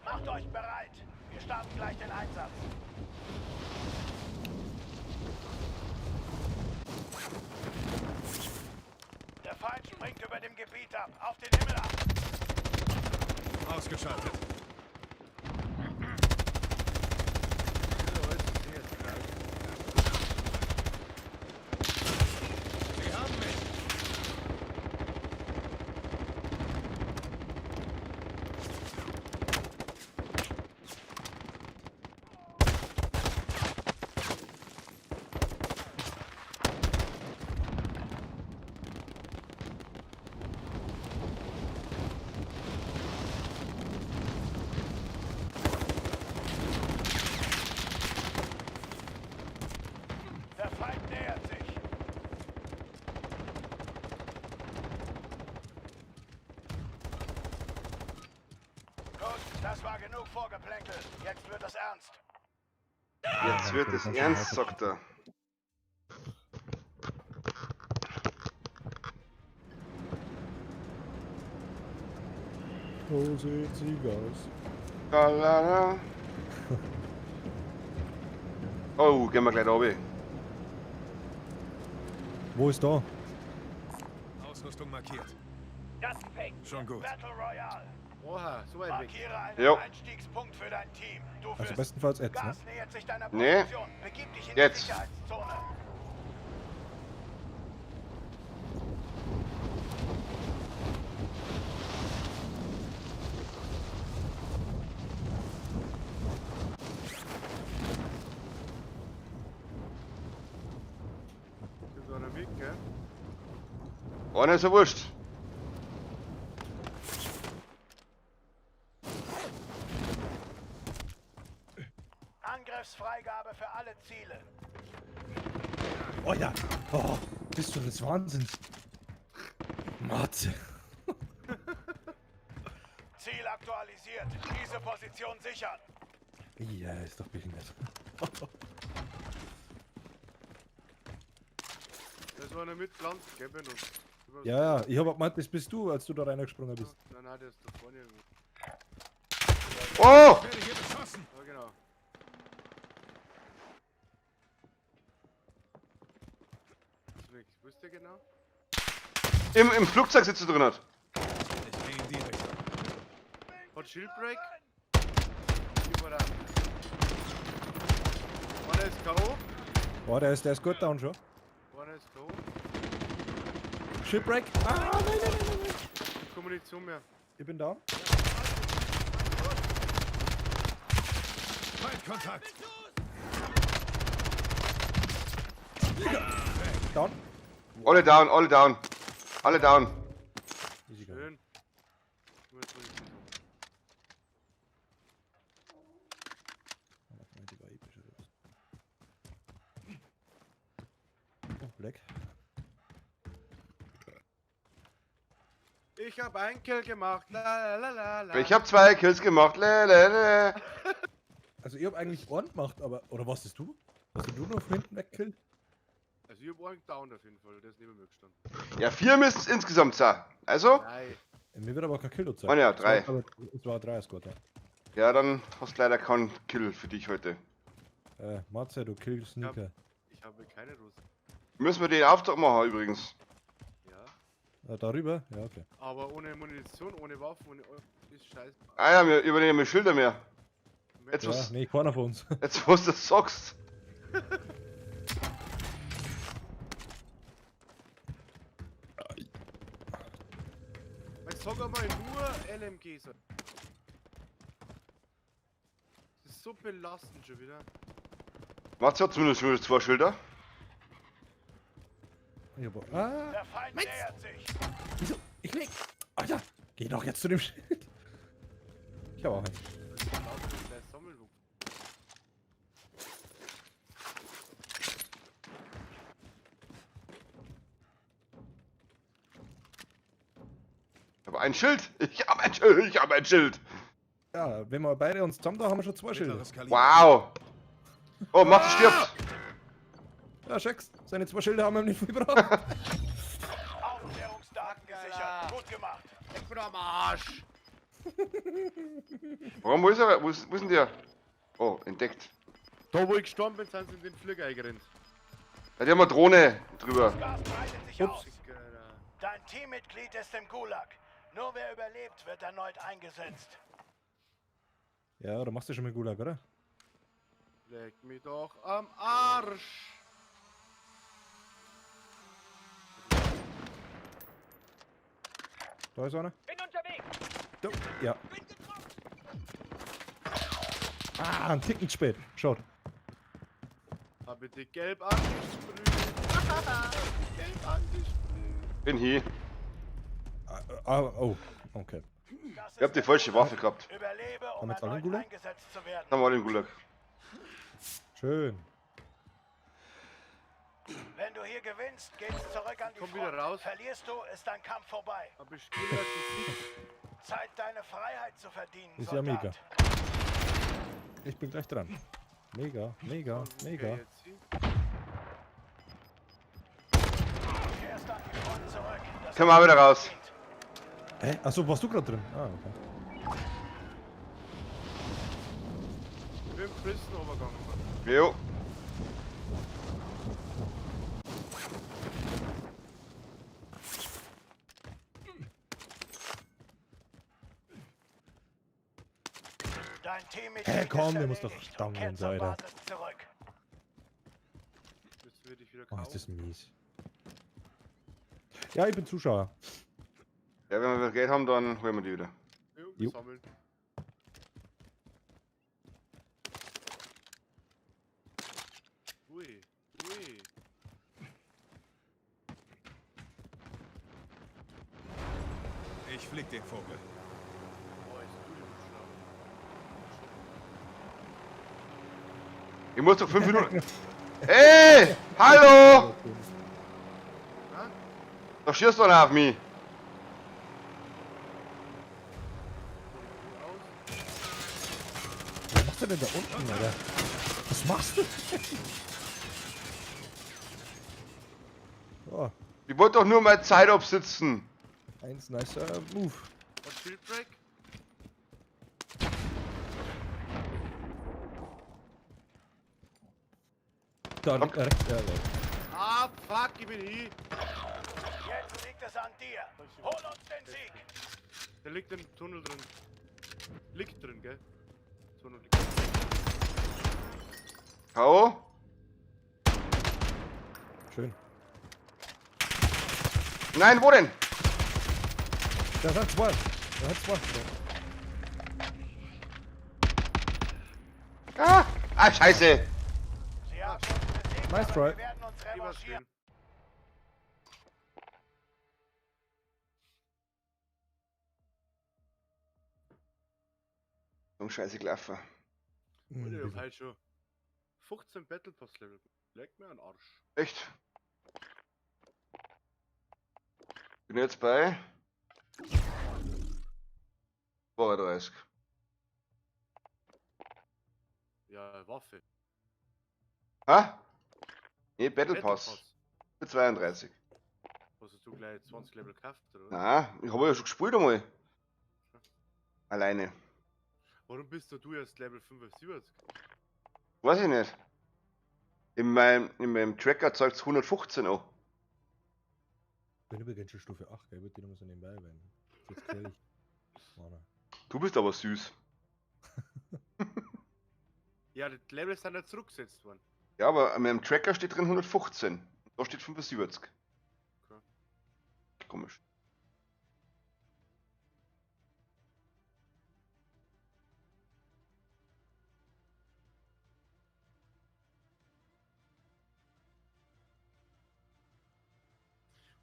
Speaker 6: Macht euch bereit. Wir starten gleich den Einsatz. Der Feind springt über dem Gebiet ab. Auf den Himmel ab.
Speaker 5: Ausgeschaltet. Sie haben mich.
Speaker 6: Genug Vorgeplänkel. Jetzt wird es ernst.
Speaker 2: Jetzt wird es ernst, sagt er.
Speaker 8: So sieht sie aus.
Speaker 2: La, la, la. Oh, gehen wir gleich runter.
Speaker 8: Wo ist da?
Speaker 5: Ausrüstung markiert.
Speaker 6: Das fängt.
Speaker 5: Schon gut.
Speaker 6: Battle Royale.
Speaker 3: Oha, so weit weg.
Speaker 6: Markiere einen
Speaker 2: Jo.
Speaker 6: Einstiegspunkt für dein Team. Du
Speaker 8: Also
Speaker 6: führst.
Speaker 8: bestenfalls jetzt, ne?
Speaker 6: Gas nähert sich deiner
Speaker 2: Nee.
Speaker 6: Position. Begib dich in
Speaker 2: Jetzt.
Speaker 6: die Sicherheitszone.
Speaker 3: Sind da einer mit, gell?
Speaker 2: Einer ist ja wurscht.
Speaker 6: Angriffsfreigabe für alle Ziele.
Speaker 8: Oh ja! Oh, bist du des Wahnsinns? Matze.
Speaker 6: Ziel aktualisiert. Diese Position sichern.
Speaker 8: Ja, ist doch behindert.
Speaker 3: Da ist einer mit Pflanzen, gell, Benno?
Speaker 8: Ja, ja, ich hab auch gemeint, das bist du, als du da reingesprungen bist.
Speaker 3: Nein, nein, der ist da vorne irgendwo.
Speaker 2: Oh!
Speaker 5: Ich werde hier beschossen.
Speaker 3: Ja, genau. Wo ist der genau?
Speaker 2: Im Flugzeug sitzt du drin. Hat.
Speaker 5: Ich gehe in die Richtung.
Speaker 3: Hat Shieldbreak? Hier war er. Einer ist K.O.
Speaker 8: Oh, der ist gut down schon.
Speaker 3: Einer ist K.O.
Speaker 8: Shipwreck! Ah, nein, nein, nein, nein, nein.
Speaker 3: Keine Munition mehr.
Speaker 8: Ich bin down.
Speaker 5: Feindkontakt.
Speaker 8: Down.
Speaker 2: Alle down, alle down. Alle down.
Speaker 8: Easy go.
Speaker 3: Schön. Nur jetzt Munition haben.
Speaker 8: Warte mal, die war episch oder was? Oh, Black.
Speaker 3: Ich hab einen Kill gemacht. La la la la.
Speaker 2: Ich hab 2 Kills gemacht. Le, le, le.
Speaker 8: Also ich hab eigentlich einen gemacht, aber... Oder was bist du? Hast du noch von hinten weggekillt?
Speaker 3: Also ich hab einen down auf jeden Fall, der ist neben mir gestanden.
Speaker 2: Ja, 4 müssen es insgesamt sein. Also?
Speaker 3: Nein.
Speaker 8: Mir wird aber kein Kill gezeigt.
Speaker 2: Oh ja, 3.
Speaker 8: Es war 3 Squad, ja.
Speaker 2: Ja, dann hast du leider keinen Kill für dich heute.
Speaker 8: Matze, du Kill Sneaker.
Speaker 3: Ich habe keine Rose.
Speaker 2: Müssen wir den Auftrag machen übrigens.
Speaker 3: Ja.
Speaker 8: Darüber? Ja, okay.
Speaker 3: Aber ohne Munition, ohne Waffen, ohne... Ist scheiße.
Speaker 2: Ah ja, wir übernehmen Schilder mehr. Jetzt
Speaker 8: Ja,
Speaker 2: was,
Speaker 8: nee, keiner von uns.
Speaker 2: jetzt was du das sagst.
Speaker 3: Ich sag einmal nur LMG. So. Das ist so belastend schon wieder.
Speaker 2: Matze hat zumindest schon 2 Schilder.
Speaker 8: Ich hab, ah,
Speaker 6: Der Feind nähert sich.
Speaker 8: wieso? Ich leg. Alter, geh doch jetzt zu dem Schild. Ich hab auch einen.
Speaker 3: Also ich glaube, das ist gleich Sammelwupp.
Speaker 2: Ich habe ein Schild. Ich habe ein Schild. Ich habe ein Schild.
Speaker 8: Ja, wenn wir beide uns zusammen da haben wir schon 2 Schilder.
Speaker 5: Mittleres Kaliber.
Speaker 2: Wow. Oh, Matze stirbt.
Speaker 8: Ja, check's. Seine 2 Schilder haben wir ihm nicht viel gebraucht.
Speaker 6: Aufklärungsdaten gesichert. Gut gemacht.
Speaker 3: Ich bin am Arsch!
Speaker 2: Warum, wo ist er? Wo ist denn der? Oh, entdeckt.
Speaker 3: Da wo ich gestorben bin, sind sie in den Flieger eingerannt.
Speaker 2: Da haben wir Drohne drüber.
Speaker 6: Gas breitet sich
Speaker 8: Ups.
Speaker 6: aus. Dein Teammitglied ist im Gulag. Nur wer überlebt, wird erneut eingesetzt.
Speaker 8: Ja, da machst du schon mit Gulag, oder?
Speaker 3: Leck mich doch am Arsch!
Speaker 8: Da ist einer.
Speaker 7: Bin unterwegs.
Speaker 8: Da. Ja. Ah, ein Ticken zu spät. Schaut.
Speaker 3: Habe dich gelb angesprüht. Gelb angesprüht.
Speaker 2: Bin hier.
Speaker 8: Ah, oh, okay.
Speaker 6: Das
Speaker 2: Ich hab die falsche Waffe gehabt.
Speaker 6: Überlebe, um
Speaker 8: Haben wir jetzt alle einen
Speaker 6: erneut
Speaker 8: Gulag?
Speaker 6: eingesetzt zu werden.
Speaker 2: Haben wir alle einen Gulag.
Speaker 8: Schön.
Speaker 6: Wenn du hier gewinnst, geht's zurück an die
Speaker 3: Komm
Speaker 6: Front.
Speaker 3: wieder raus.
Speaker 6: Verlierst du, ist dein Kampf vorbei.
Speaker 3: Hab ich Gulag gesiegt.
Speaker 6: Zeit, deine Freiheit zu verdienen,
Speaker 8: Ist ja
Speaker 6: Soldat.
Speaker 8: mega. Ich bin gleich dran. Mega, mega,
Speaker 3: Und wo
Speaker 8: mega.
Speaker 3: geh ich jetzt hin?
Speaker 6: Du kehrst an die Front zurück. Das
Speaker 2: Können wir auch wieder raus.
Speaker 8: Hä? Achso, warst du gerade drin? Ah, okay.
Speaker 3: Ich bin im Prison runtergegangen. Mann.
Speaker 2: Jo.
Speaker 6: Dein Teammitglied
Speaker 8: Hä, komm,
Speaker 6: ist
Speaker 8: der muss doch
Speaker 6: erledigt und
Speaker 8: down
Speaker 6: kehrt
Speaker 8: sein,
Speaker 6: zur
Speaker 8: Alter.
Speaker 6: Basis zurück.
Speaker 3: Müssen wir dich wieder
Speaker 8: Oh,
Speaker 3: kaufen?
Speaker 8: ist das mies. Ja, ich bin Zuschauer.
Speaker 2: Ja, wenn wir wieder Geld haben, dann holen wir die wieder.
Speaker 3: Jo, wir
Speaker 8: Jo.
Speaker 3: sammeln. Ui, ui.
Speaker 5: Ich flieg den Vogel.
Speaker 3: Boah, ist du denn schlau.
Speaker 2: Ich muss doch 5 Minuten. Ey! Hallo! Da schießt einer auf mich.
Speaker 8: Was machst du denn da unten, Alter? Was machst du? Oh,
Speaker 2: Ich wollte doch nur mal Zeit absitzen.
Speaker 8: eins nicer Move.
Speaker 3: Und Shield Break?
Speaker 8: Da
Speaker 2: Komm.
Speaker 8: rechts,
Speaker 3: Ah, fuck, ich bin hier.
Speaker 6: Jetzt liegt es an dir. Hol uns den Sieg.
Speaker 3: Der liegt im Tunnel drin. Liegt drin, gell? Tunnel liegt.
Speaker 2: K.O.
Speaker 8: schön.
Speaker 2: Nein, wo denn?
Speaker 8: Da sind zwei. Da sind zwei.
Speaker 2: Ah! Ah, scheiße!
Speaker 6: Sie haben uns besiegt,
Speaker 8: Nice
Speaker 6: aber
Speaker 8: try.
Speaker 6: wir werden uns
Speaker 3: Ich war
Speaker 6: revanchieren.
Speaker 3: schön.
Speaker 2: So scheiße gelaufen.
Speaker 8: Hm,
Speaker 3: Alter, ich hab
Speaker 8: bisschen.
Speaker 3: heute schon 15 Battle Pass Level. Leck mir an Arsch.
Speaker 2: Echt? Bin jetzt bei 32.
Speaker 3: Ja, Waffe.
Speaker 2: Ha? Nee, Battle Pass. 32.
Speaker 3: Was hast du gleich 20 Level gekauft, oder? was?
Speaker 2: Na, ich habe ja schon gespielt einmal. Alleine.
Speaker 3: Warum bist du erst Level 75?
Speaker 2: Weiß ich nicht. In meinem Tracker zeigt es 115 an.
Speaker 8: Ich bin übrigens schon Stufe 8, gell? Ich würde die nochmal so nebenbei erwähnen. Das ist jetzt gefährlich. Mann.
Speaker 2: Du bist aber süß.
Speaker 3: Ja, die Levels sind ja zurückgesetzt worden.
Speaker 2: Ja, aber in meinem Tracker steht drin 115. Da steht 75.
Speaker 3: Okay.
Speaker 2: Komisch.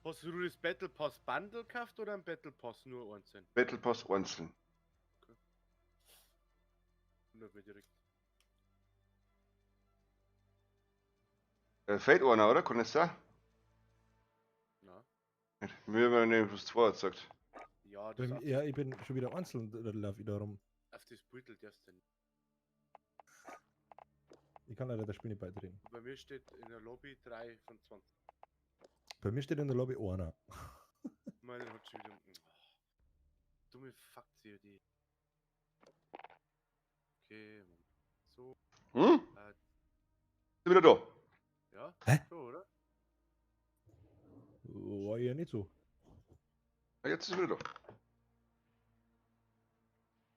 Speaker 3: Hast du das Battle Pass Bundle gekauft oder ein Battle Pass nur einzeln?
Speaker 2: Battle Pass einzeln.
Speaker 3: Wundert mich direkt.
Speaker 2: Fehlt einer, oder? Kann das sein?
Speaker 3: Na.
Speaker 2: Mir haben nämlich bloß zwei gesagt.
Speaker 3: Ja, das auf,
Speaker 8: Ja, ich bin schon wieder einzeln, da lauf ich da rum.
Speaker 3: auf das Beutel darfst du nicht.
Speaker 8: Ich kann leider das Spiel nicht beitreten.
Speaker 3: Bei mir steht in der Lobby 3 von 20.
Speaker 8: Bei mir steht in der Lobby einer.
Speaker 3: Meine hat schon wieder. Oh, dumme Fuck COD. Okay, Moment. So.
Speaker 2: Hm? Sind wieder da.
Speaker 3: Ja?
Speaker 8: Hä?
Speaker 3: So, oder?
Speaker 8: War ja nicht so.
Speaker 2: Ja, jetzt ist er wieder da.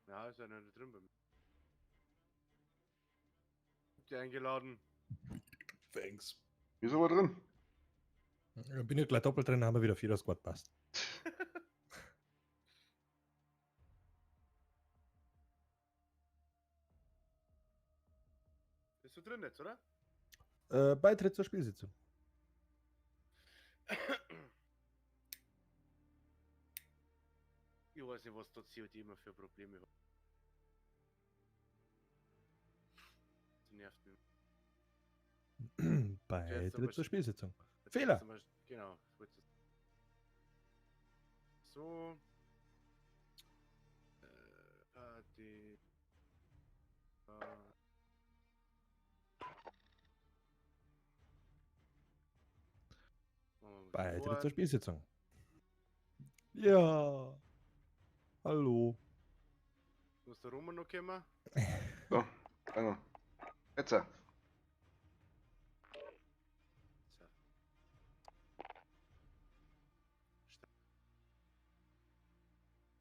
Speaker 3: Ja, ist ja noch nicht drin bei mir. Hab die eingeladen.
Speaker 8: Thanks.
Speaker 2: Ist aber drin.
Speaker 8: Bin ich gleich doppelt drin, haben wir wieder Vierer Squad passt.
Speaker 3: Bist du drin jetzt, oder?
Speaker 8: Beitritt zur Spielsitzung.
Speaker 3: Ich weiß nicht, was da COD immer für Probleme hat. Das nervt mich.
Speaker 8: Beitritt zur Spielsitzung.
Speaker 3: Jetzt
Speaker 8: Fehler.
Speaker 3: zum Beispiel- Genau. ich wollte jetzt- So. A, D. A.
Speaker 8: Beitritt zur Spielsitzung. Ja. Hallo.
Speaker 3: Muss der Roman noch kommen?
Speaker 2: So, danke. Jetzt.
Speaker 3: So.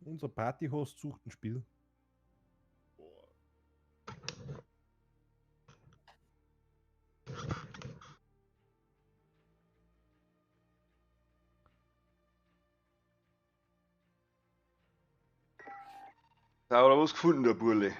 Speaker 8: Unser Partyhost sucht ein Spiel.
Speaker 3: Boah.
Speaker 2: Da hat er was gefunden, der Burle.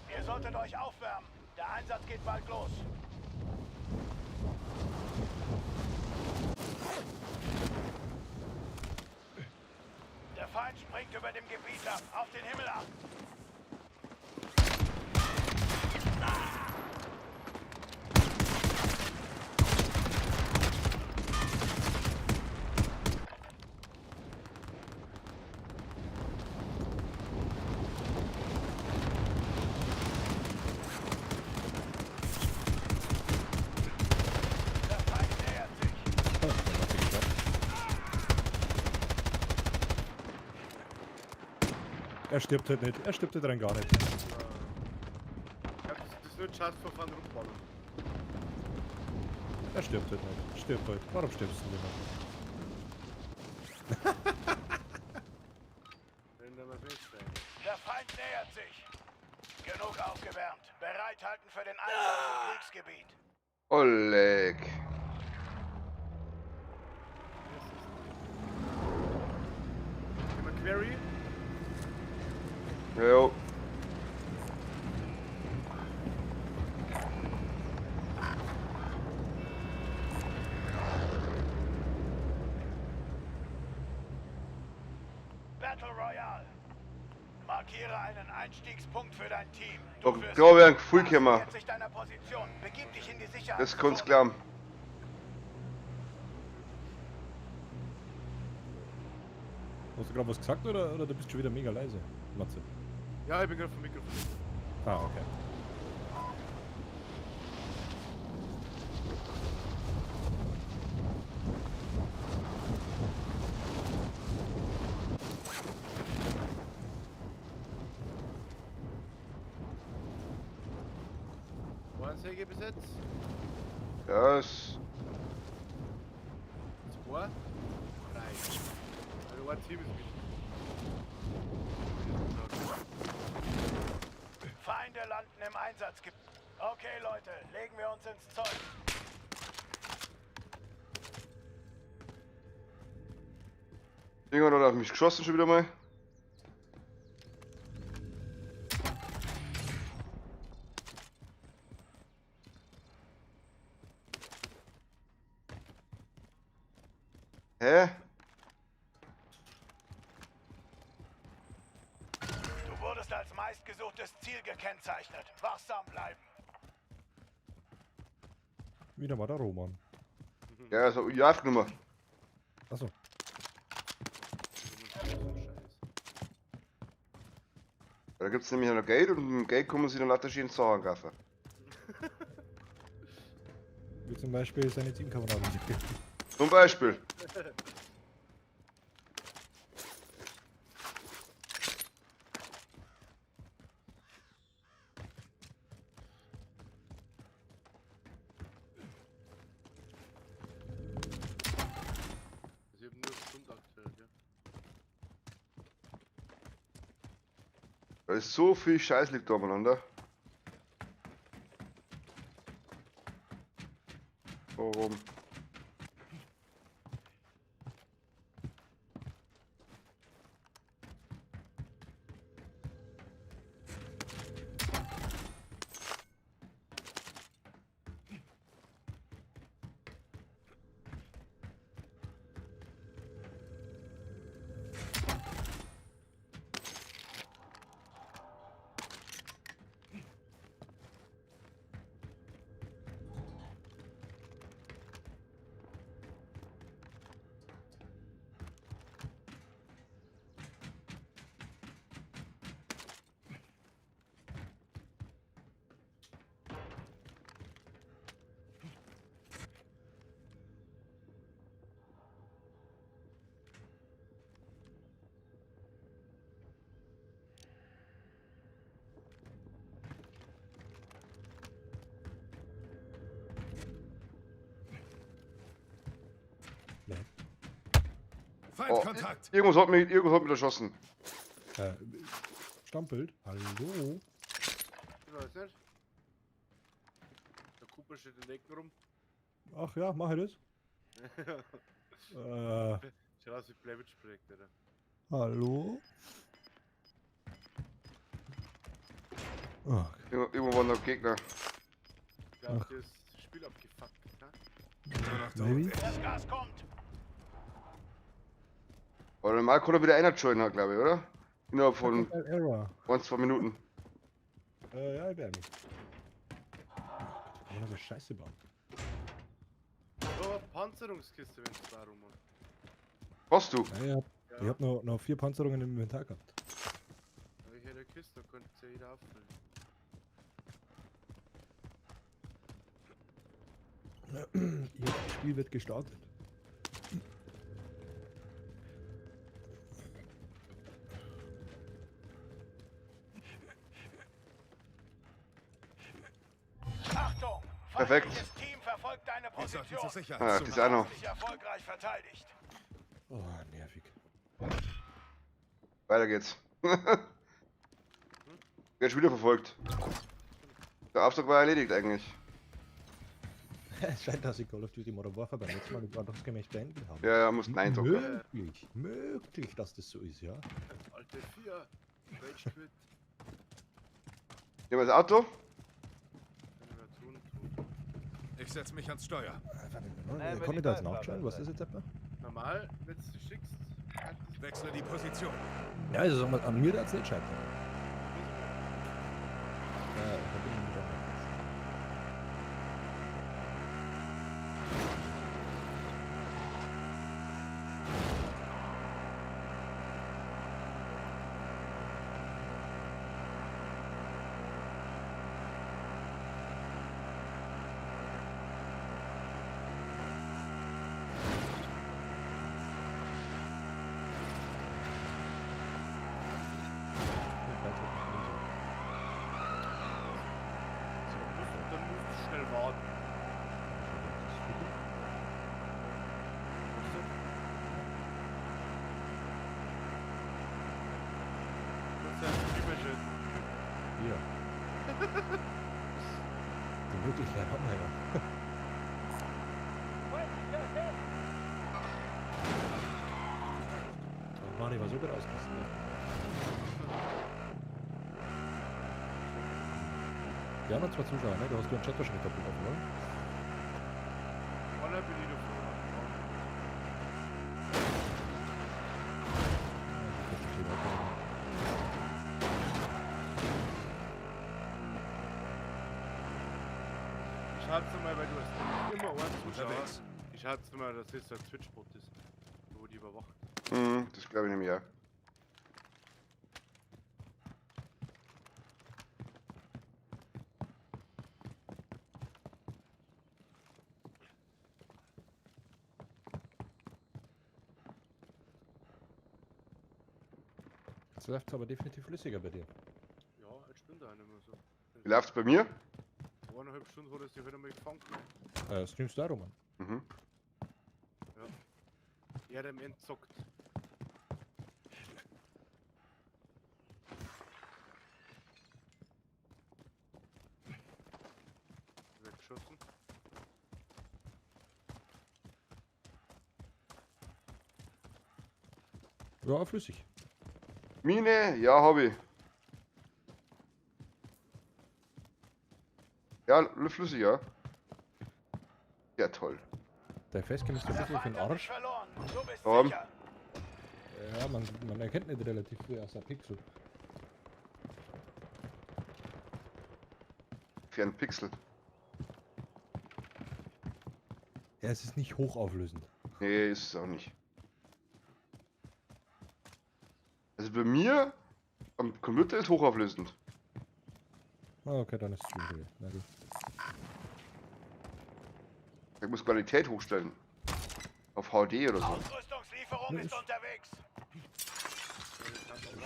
Speaker 6: Ihr solltet euch aufwärmen. Der Einsatz geht bald los. Der Feind springt über dem Gebiet ab. Auf den Himmel ab. Der Feind nähert sich.
Speaker 8: Oh, dann hat sie geklappt. Er stirbt halt nicht. Er stirbt halt rein gar nicht.
Speaker 3: Ich glaub, das ist nur just for fun rumballern.
Speaker 8: Er stirbt halt nicht. Stirbt halt. Warum stirbst du denn nicht?
Speaker 3: Wenn da mal Fenster rein.
Speaker 6: Der Feind nähert sich. Genug aufgewärmt. Bereithalten für den Einsatz im Kriegsgebiet.
Speaker 2: Oleg.
Speaker 3: Das ist nicht. Gehen wir Query?
Speaker 2: Jo.
Speaker 6: Battle Royale. Markiere einen Einstiegspunkt für dein Team. Du
Speaker 2: Doch,
Speaker 6: wirst-
Speaker 2: da wär ein Gefühl gekommen.
Speaker 6: Nähert sich deiner Position. Begib dich in die Sicherheit.
Speaker 2: Das kannst du glauben.
Speaker 8: Hast du gerade was gesagt oder du bist schon wieder mega leise, Matze?
Speaker 3: Ja, ich bin gerade vom Mikrofon.
Speaker 8: Ah, okay.
Speaker 3: Warnsäge bis jetzt?
Speaker 2: Ja, es.
Speaker 3: Zwei? Drei. Also ein Team ist mit.
Speaker 6: Feinde landen im Einsatzgebiet. Okay, Leute, legen wir uns ins Zeug.
Speaker 2: Irgendwann hat er auf mich geschossen schon wieder mal. Hä?
Speaker 6: Du wurdest als meistgesuchtes Ziel gekennzeichnet. Wachsam bleiben.
Speaker 8: Wieder mal der Roman.
Speaker 2: Ja, das hab ich aufgenommen.
Speaker 8: Achso.
Speaker 2: Da gibt's nämlich noch Geld und mit dem Geld kann man sich dann lauter schöne Sachen kaufen.
Speaker 8: Wie zum Beispiel seine Teamkameraden.
Speaker 2: Zum Beispiel.
Speaker 3: Also ich hab nur Stunde aktuell, gell?
Speaker 2: Da ist so viel Scheiß liegt da umeinander. Warum? Oh,
Speaker 5: Feindkontakt.
Speaker 2: irgendwas hat mich erschossen.
Speaker 8: Stammbild. Hallo?
Speaker 3: Ich weiß nicht. Der Cooper steht in den Ecken rum.
Speaker 8: Ach ja, mach ich das?
Speaker 3: Schaut aus wie Blair Witch Projekt, Alter.
Speaker 8: Hallo? Oh,
Speaker 2: Irgendwo waren noch Gegner.
Speaker 3: Ich glaub, das Spiel abgefuckt, ne?
Speaker 5: Nur noch du
Speaker 8: Maybe.
Speaker 5: und ich.
Speaker 6: Das Gas kommt.
Speaker 2: Aber normal konnte er wieder einer joinen, glaube ich, oder? Innerhalb von
Speaker 8: Error.
Speaker 2: 1, 2 Minuten.
Speaker 8: Ja, ich werde mich. Kann man so Scheiße bauen?
Speaker 3: Oh, Panzerungskiste, wenn es da rum.
Speaker 2: Hast du?
Speaker 8: Ja, ich hab noch 4 Panzerungen im Inventar gehabt.
Speaker 3: Ich hätte eine Kiste, da könnte ja jeder auffüllen.
Speaker 8: Das Spiel wird gestartet.
Speaker 6: Achtung!
Speaker 2: Perfekt.
Speaker 6: Feindliches Team verfolgt deine
Speaker 5: Wir sollten
Speaker 6: Position.
Speaker 5: zur
Speaker 2: Ah,
Speaker 5: Sicherheitszone.
Speaker 2: das ist auch noch.
Speaker 6: Hast dich erfolgreich verteidigt.
Speaker 8: Oh, nervig.
Speaker 2: Weiter geht's. Wird schon wieder verfolgt. Der Auftrag war erledigt eigentlich.
Speaker 8: Es scheint, dass ich Call of Duty Modern Warfare beim letzten Mal nicht ordnungsgemäß beendet habe.
Speaker 2: Ja, ja, muss Nein drücken.
Speaker 8: Möglich, dass das so ist, ja.
Speaker 3: Alte 4. Rage Quit.
Speaker 2: Nehmen wir das Auto?
Speaker 5: Ich setze mich ans Steuer.
Speaker 8: Kann ich da jetzt nachschauen? Was ist das jetzt etwa?
Speaker 3: Normal, wenn du schickst,
Speaker 5: Wechsle die Position.
Speaker 8: Ja, also sagen wir, an mir darf es nicht scheitern. Ja, da bin ich mit dabei.
Speaker 3: Dann musst du schnell warten.
Speaker 8: Ja. Die Möglichkeit haben wir ja. Oh Mann, ich war so gut ausgerüstet. Wir haben noch 2 Zuschauer, ne? Du hast den Chat wahrscheinlich doppelt offen, oder?
Speaker 3: Voller bin ich davor. Ich hab's mal, weil du hast immer einen Zuschauer.
Speaker 5: Unterwegs.
Speaker 3: Ich hab's mal, dass das ein Twitch-Bot ist, wo die überwacht.
Speaker 2: Mhm, das glaube ich nämlich ja.
Speaker 8: Jetzt läuft's aber definitiv flüssiger bei dir.
Speaker 3: Ja, jetzt spinnt er nicht mehr so.
Speaker 2: Wie läuft's bei mir?
Speaker 3: 1,5 Stunden hat er sich heute mal gefangen.
Speaker 8: Streamst du auch, Roman?
Speaker 2: Mhm.
Speaker 3: Ja. Er hat im End zockt. Weggeschossen.
Speaker 8: Ja, flüssig.
Speaker 2: Mine? Ja, hab ich. Ja, flüssig, ja. Ja, toll.
Speaker 8: Dein Facecam ist ein
Speaker 6: Der
Speaker 8: bisschen für den
Speaker 6: Feind hat dich
Speaker 8: Arsch.
Speaker 6: verloren. Du bist
Speaker 2: Warum?
Speaker 6: sicher.
Speaker 8: Ja, man erkennt nicht relativ früh aus der Pixel.
Speaker 2: Für einen Pixel.
Speaker 8: Ja, es ist nicht hochauflösend.
Speaker 2: Nee, ist es auch nicht. Also bei mir am Computer ist hochauflösend.
Speaker 8: Ah, okay, dann ist es okay. Na gut.
Speaker 2: Ich muss Qualität hochstellen. Auf HD oder so.
Speaker 6: Ausrüstungslieferung ist unterwegs.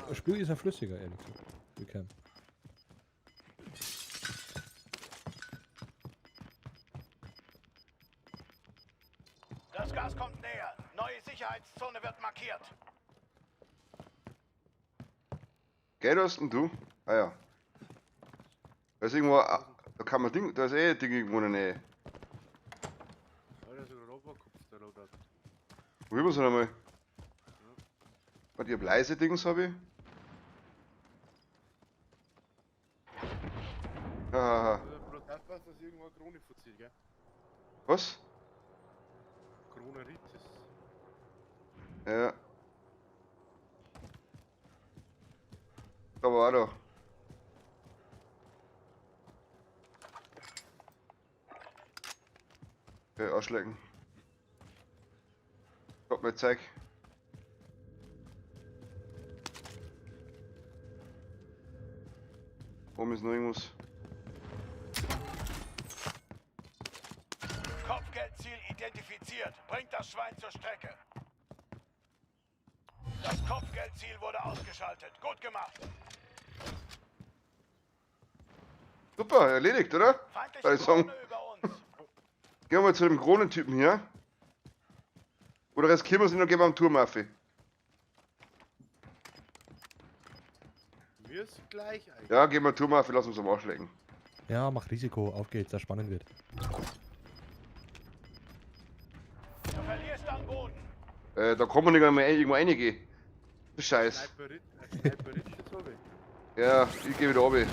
Speaker 8: Das Spiel ist ja flüssiger, ehrlich gesagt. Wir kennen.
Speaker 6: Das Gas kommt näher. Neue Sicherheitszone wird markiert.
Speaker 2: Geld hast denn du? Ah ja. Da ist irgendwo, ah, da kann man Ding, da ist eh ein Ding irgendwo in der Nähe.
Speaker 3: Ja, der ist sogar runtergekupft, der Loadout.
Speaker 2: Probieren wir's noch einmal. Warte, ich hab leise Dings hab ich. Hahaha.
Speaker 3: Also, bloß aufpassen, dass irgendwo eine Krone verzieht, gell?
Speaker 2: Was?
Speaker 3: Kroneritis.
Speaker 2: Ja. Da war er doch. Okay, ausschlecken. Gott mir zeig. Oben ist noch irgendwas.
Speaker 6: Kopfgeldziel identifiziert. Bringt das Schwein zur Strecke. Das Kopfgeldziel wurde ausgeschaltet. Gut gemacht.
Speaker 2: Super, erledigt, oder?
Speaker 6: Feindliche
Speaker 2: Würde ich sagen.
Speaker 6: Drohne über uns.
Speaker 2: Gehen wir mal zu dem Kronentypen hier. Oder riskieren wir es nicht und gehen wir am Turm auf.
Speaker 3: Mir ist gleich eigentlich.
Speaker 2: Ja, gehen wir Turm auf, lass uns am Arsch lecken.
Speaker 8: Ja, mach Risiko, auf geht's, das spannend wird.
Speaker 6: Du verlierst an Boden.
Speaker 2: Da kann man nicht mehr irgendwo reingehen. Scheiß.
Speaker 3: Sniperit, Sniperit, das hab ich.
Speaker 2: Ja, ich geh wieder runter.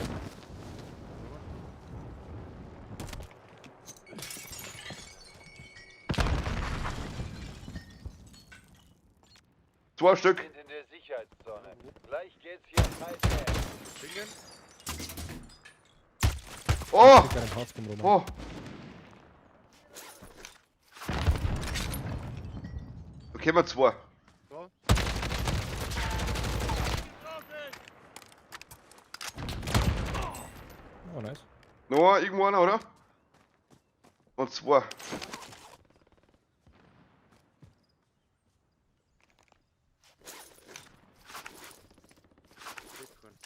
Speaker 2: Zwei Stück.
Speaker 7: Sind in der Sicherheitszone. Gleich geht's hier heiß her.
Speaker 3: Dingen.
Speaker 2: Oh!
Speaker 8: Krieg einen Haus rum, Roman.
Speaker 2: Oh! Da kommen zwei.
Speaker 3: Da.
Speaker 8: Oh, nice.
Speaker 2: Noch ein, irgendwo einer, oder? Und zwei.
Speaker 3: Krieg keinen.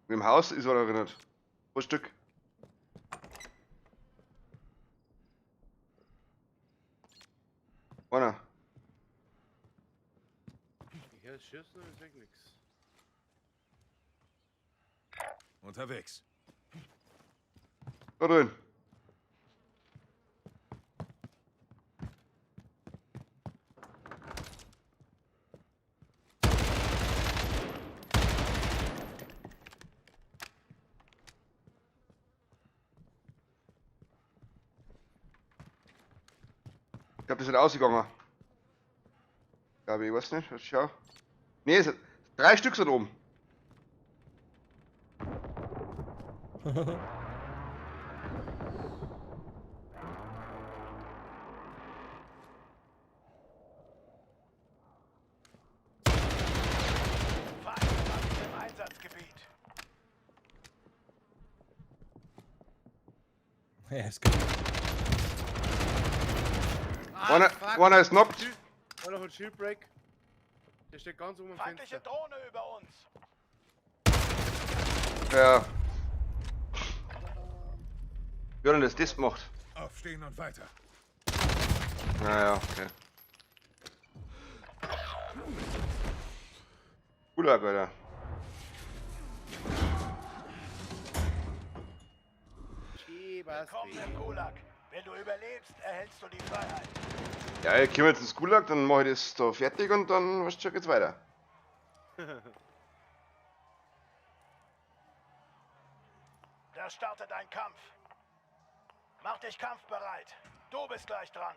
Speaker 2: Im Haus ist einer erinnert. Zwei Stück. Einer.
Speaker 3: Ich höre Schießen, aber ich sag nix.
Speaker 5: Unterwegs.
Speaker 2: Da drin. Ich glaube, die sind ausgegangen. Glaube ich, weiß nicht. Schau. Ne, es sind drei Stück sind oben.
Speaker 6: Feindkontakt im Einsatzgebiet.
Speaker 8: Ja, es geht.
Speaker 3: Ah,
Speaker 2: Einer,
Speaker 3: fuck.
Speaker 2: einer ist knockt.
Speaker 3: Einer hat Shieldbreak. Der steht ganz oben am
Speaker 6: Feindliche
Speaker 3: Fenster.
Speaker 6: Drohne über uns.
Speaker 2: Ja. Wie hat denn das gemacht?
Speaker 5: Aufstehen und weiter.
Speaker 2: Naja, okay. Gulag, Alter.
Speaker 6: Willkommen im Gulag. Wenn du überlebst, erhältst du die Freiheit.
Speaker 2: Ja, ich komme jetzt ins Gulag, dann mache ich das da fertig und dann weißt du, schon, geht's weiter.
Speaker 6: Da startet ein Kampf. Mach dich kampfbereit. Du bist gleich dran.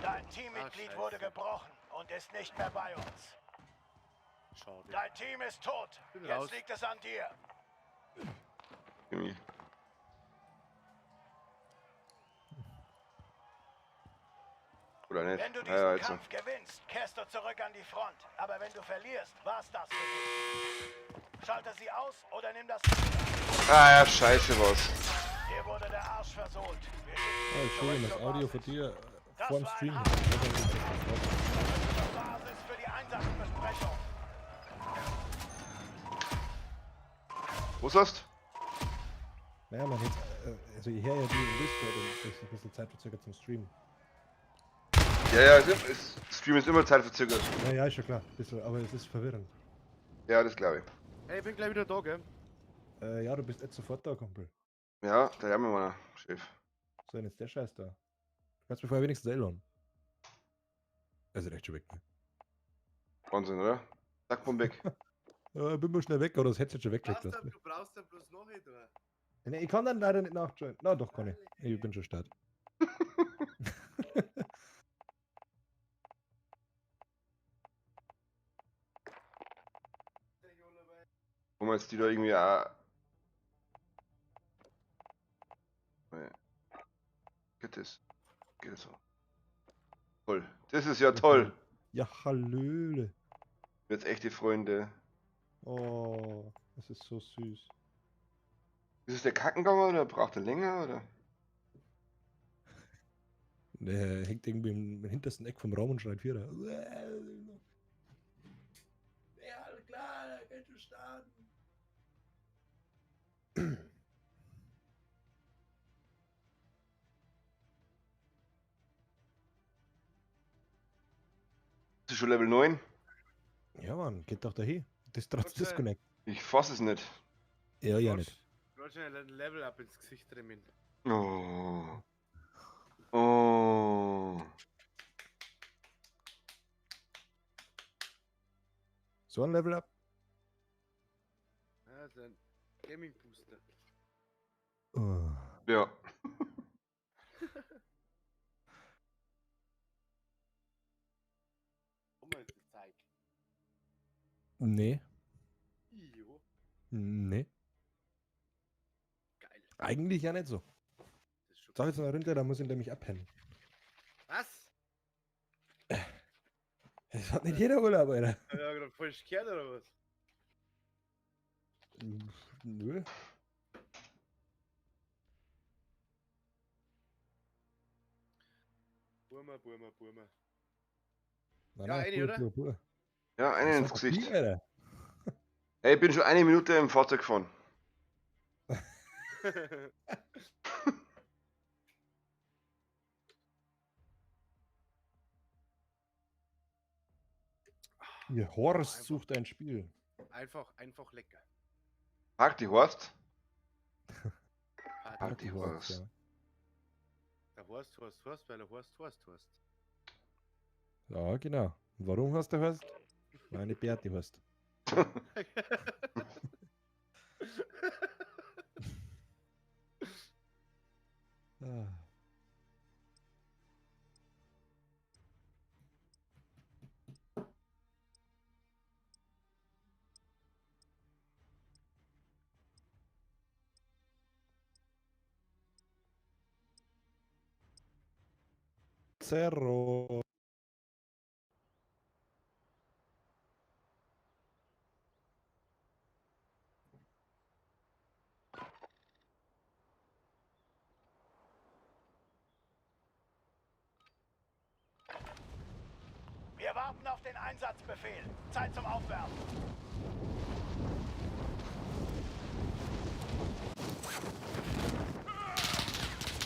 Speaker 6: Dein Teammitglied
Speaker 3: Ah,
Speaker 6: wurde
Speaker 3: Scheiße.
Speaker 6: gebrochen und ist nicht mehr bei uns.
Speaker 3: Schade.
Speaker 6: Dein Team ist tot.
Speaker 3: Bin
Speaker 6: Jetzt
Speaker 3: raus.
Speaker 6: liegt es an dir.
Speaker 2: Irgendwie. Oder nicht?
Speaker 6: Wenn du diesen
Speaker 2: Ja, also.
Speaker 6: Kampf gewinnst, kehrst du zurück an die Front. Aber wenn du verlierst, war's das für dich. Schalte sie aus oder nimm das.
Speaker 2: Ah ja, scheiße was.
Speaker 6: Dir wurde der Arsch versohlt. Wir schicken
Speaker 8: Oh,
Speaker 6: dich
Speaker 8: Entschuldigung,
Speaker 6: zurück
Speaker 8: das
Speaker 6: zur
Speaker 8: Audio von
Speaker 6: Basis.
Speaker 8: dir
Speaker 6: Das
Speaker 8: vor dem
Speaker 6: war ein
Speaker 8: Stream.
Speaker 6: harter
Speaker 8: Ich weiß nicht, ob das
Speaker 6: Zurück zur Basis für die Einsatzbesprechung.
Speaker 2: Was hast?
Speaker 8: Naja, man jetzt, also ich höre ja die im Discord und das ist ein bisschen zeitverzögert zum Stream.
Speaker 2: Ja, ja, Stream ist immer zeitverzögert.
Speaker 8: Ja, ja, ist schon klar, bisschen, aber es ist verwirrend.
Speaker 2: Ja, das glaube ich.
Speaker 3: Hey, ich bin gleich wieder da, gell?
Speaker 8: Ja, du bist jetzt sofort da, Kumpel.
Speaker 2: Ja, da haben wir mal, Chef.
Speaker 8: So, denn jetzt der Scheiß da. Du kannst mir vorher wenigstens ellern. Also echt schon weg, ne?
Speaker 2: Wahnsinn, oder? Zack, bumm, weg.
Speaker 8: Ja, bin mal schnell weg, oder das Headset schon weggelegt.
Speaker 3: Du brauchst dann bloß noch nicht, oder?
Speaker 8: Nee, ich kann dann leider nicht nachjoinen. Na doch, kann ich. Ich bin schon start.
Speaker 2: Wo man jetzt die da irgendwie auch. Nee. Geht das? Geht das so? Toll. Das ist ja toll.
Speaker 8: Ja, hallöle.
Speaker 2: Jetzt echte Freunde.
Speaker 8: Oh, das ist so süß.
Speaker 2: Ist es der Kacken gegangen oder braucht er länger oder?
Speaker 8: Der hängt irgendwie im hintersten Eck vom Raum und schreit Vierer. Ja, klar, da kannst du starten.
Speaker 2: Bist du schon Level 9?
Speaker 8: Ja, Mann, geht doch dahin. Das trotz Disconnect.
Speaker 2: Ich fass es nicht.
Speaker 8: Ja, ja nicht.
Speaker 3: Du hast schon ein Level up ins Gesicht drin.
Speaker 2: Oh. Oh.
Speaker 8: So ein Level up?
Speaker 3: Ja, das ist ein Gaming Booster.
Speaker 8: Oh.
Speaker 2: Ja.
Speaker 8: Nee.
Speaker 3: Jo.
Speaker 8: Nee.
Speaker 3: Geil.
Speaker 8: Eigentlich ja nicht so. Sag jetzt mal runter, da muss ich nämlich abpennen.
Speaker 3: Was?
Speaker 8: Es hat nicht jeder Urlaub, Alter.
Speaker 3: Ja, gerade falsch gehört oder was?
Speaker 8: Nö.
Speaker 3: Burma, Burma, Burma.
Speaker 8: Na,
Speaker 3: Ja,
Speaker 8: na,
Speaker 3: eine,
Speaker 8: pur,
Speaker 3: oder?
Speaker 8: pur, pur.
Speaker 2: Ja, eine
Speaker 8: Das
Speaker 2: ins
Speaker 8: war
Speaker 2: Gesicht.
Speaker 8: viel, Alter.
Speaker 2: Ey, ich bin schon eine Minute im Fahrzeug gefahren.
Speaker 8: Ihr Horst sucht ein Spiel.
Speaker 3: Einfach, einfach lecker.
Speaker 2: Party Horst?
Speaker 3: Party
Speaker 2: Party Horst.
Speaker 8: Ja.
Speaker 3: Der Horst, Horst, Horst, weil er Horst, Horst, Horst.
Speaker 8: Ja, genau. Und warum hast du Horst? Weil eine Berti heißt. Ah. Zerro.
Speaker 6: Wir warten auf den Einsatzbefehl. Zeit zum Aufwärmen.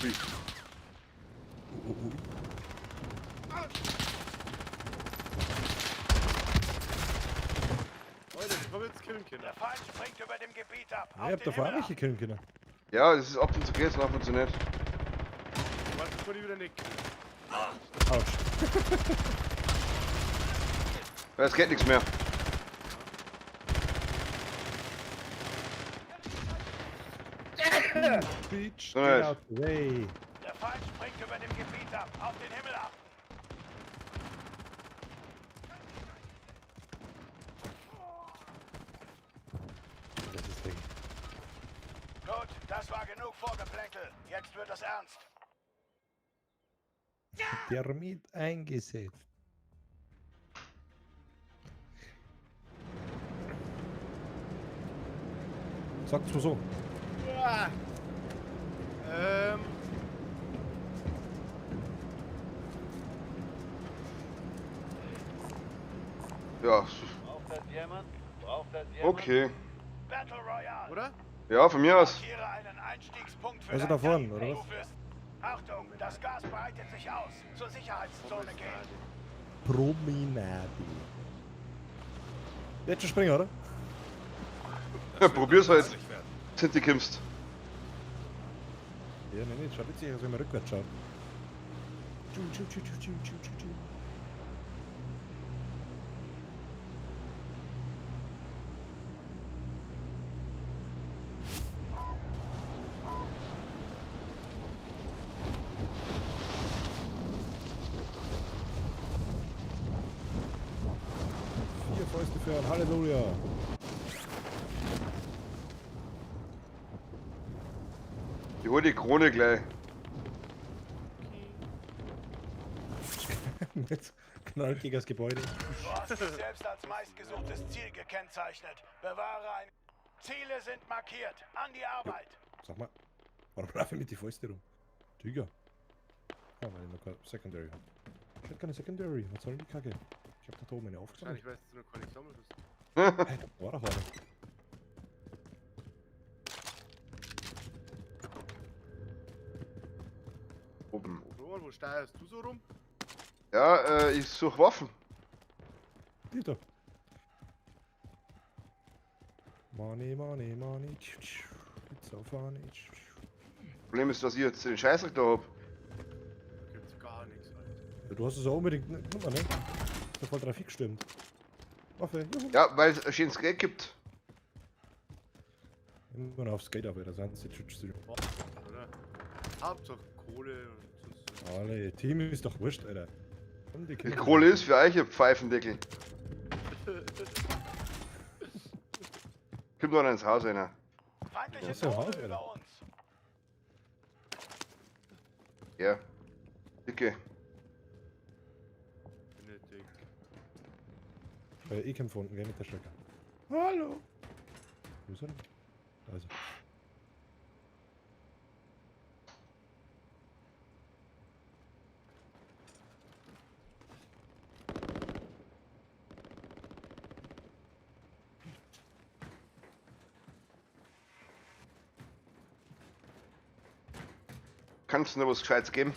Speaker 2: Ui.
Speaker 3: Leute, ich hab jetzt killen können.
Speaker 6: Der Feind springt über dem Gebiet ab.
Speaker 8: Ja, ich hab davor auch welche killen können.
Speaker 2: Ja, das ist ab und zu geht's und ab und zu nicht.
Speaker 3: Warte, das kann ich wieder nicht killen.
Speaker 8: Autsch.
Speaker 2: Ja, es geht nichts mehr.
Speaker 8: Bitch,
Speaker 2: So
Speaker 8: get
Speaker 2: nicht.
Speaker 8: out the way.
Speaker 6: Der Feind springt über dem Gebiet ab. Auf den Himmel achten.
Speaker 8: Das ist Ding.
Speaker 6: Gut, das war genug Vorgeplänkel. Jetzt wird es ernst.
Speaker 8: Thermit eingesetzt. Sag's mal so.
Speaker 3: Uah.
Speaker 2: Ja.
Speaker 7: Braucht das jemand? Braucht das jemand?
Speaker 2: Okay.
Speaker 6: Battle Royale.
Speaker 3: Oder?
Speaker 2: Ja, von mir aus.
Speaker 6: Markiere einen Einstiegspunkt für
Speaker 8: Also
Speaker 6: dein
Speaker 8: da vorne,
Speaker 6: Team.
Speaker 8: oder was?
Speaker 6: Du wirst- Achtung, das Gas breitet sich aus. Zur Sicherheitszone gehen.
Speaker 8: Promenade. Jetzt schon springen, oder?
Speaker 2: Ja, probier's halt.
Speaker 5: Nützlich werden.
Speaker 2: Sind die kommst.
Speaker 8: Ja, nee, nee, schaut witzig aus, wenn man rückwärts schaut. Tschu, tschu, tschu, tschu, tschu, tschu, tschu, tschu. Vier Fäuste für ein Halleluja.
Speaker 2: Ich hol die Krone gleich.
Speaker 8: Jetzt knallt gegen das Gebäude.
Speaker 6: Du hast dich selbst als meistgesuchtes Ziel gekennzeichnet. Bewahre ein... Ziele sind markiert. An die Arbeit.
Speaker 8: Sag mal, warum laufe ich mit die Fäuste rum? Digga. Ah, weil ich noch keine Secondary habe. Ich hab keine Secondary. Was soll denn die Kacke? Ich hab da oben eine aufgesammelt.
Speaker 3: Wahrscheinlich weißt du noch gar nicht gesammelt hast.
Speaker 8: Hey, da war doch eine.
Speaker 2: Oben.
Speaker 3: Roman, wo steuerst du so rum?
Speaker 2: Ja, ich such Waffen.
Speaker 8: Die da. Money, money, money. Tschu, tschu. It's so funny. Tschu, tschu.
Speaker 2: Problem ist, dass ich jetzt den Scheißdreck da hab.
Speaker 3: Da gibt's gar nichts, Alter.
Speaker 8: Ja, du hast es auch unbedingt genommen, ne? Ist ja voll drauf gestimmt. Waffe, juhu.
Speaker 2: Ja, weil es ein schönes Geld gibt.
Speaker 8: Immer noch aufs Geld aber da sind sie tschu, tschu.
Speaker 3: Oder? Hauptsache Kohle und sonst.
Speaker 8: Alle, Team ist doch wurscht, Alter. Komm, die
Speaker 2: Die
Speaker 8: Kinder.
Speaker 2: Kohle ist für euch, ihr Pfeifendeckel. Kommt doch ins Haus einer.
Speaker 6: Feindliche
Speaker 8: Das ist ja
Speaker 6: Drohne
Speaker 8: Haus, Alter.
Speaker 6: über uns.
Speaker 2: Ja. Dicke.
Speaker 3: Bin nicht dick.
Speaker 8: Ich kämpfe unten, gell, mit der Strecke. Hallo! Wo ist er denn? Da ist er.
Speaker 2: Kannst du noch was Gescheites geben?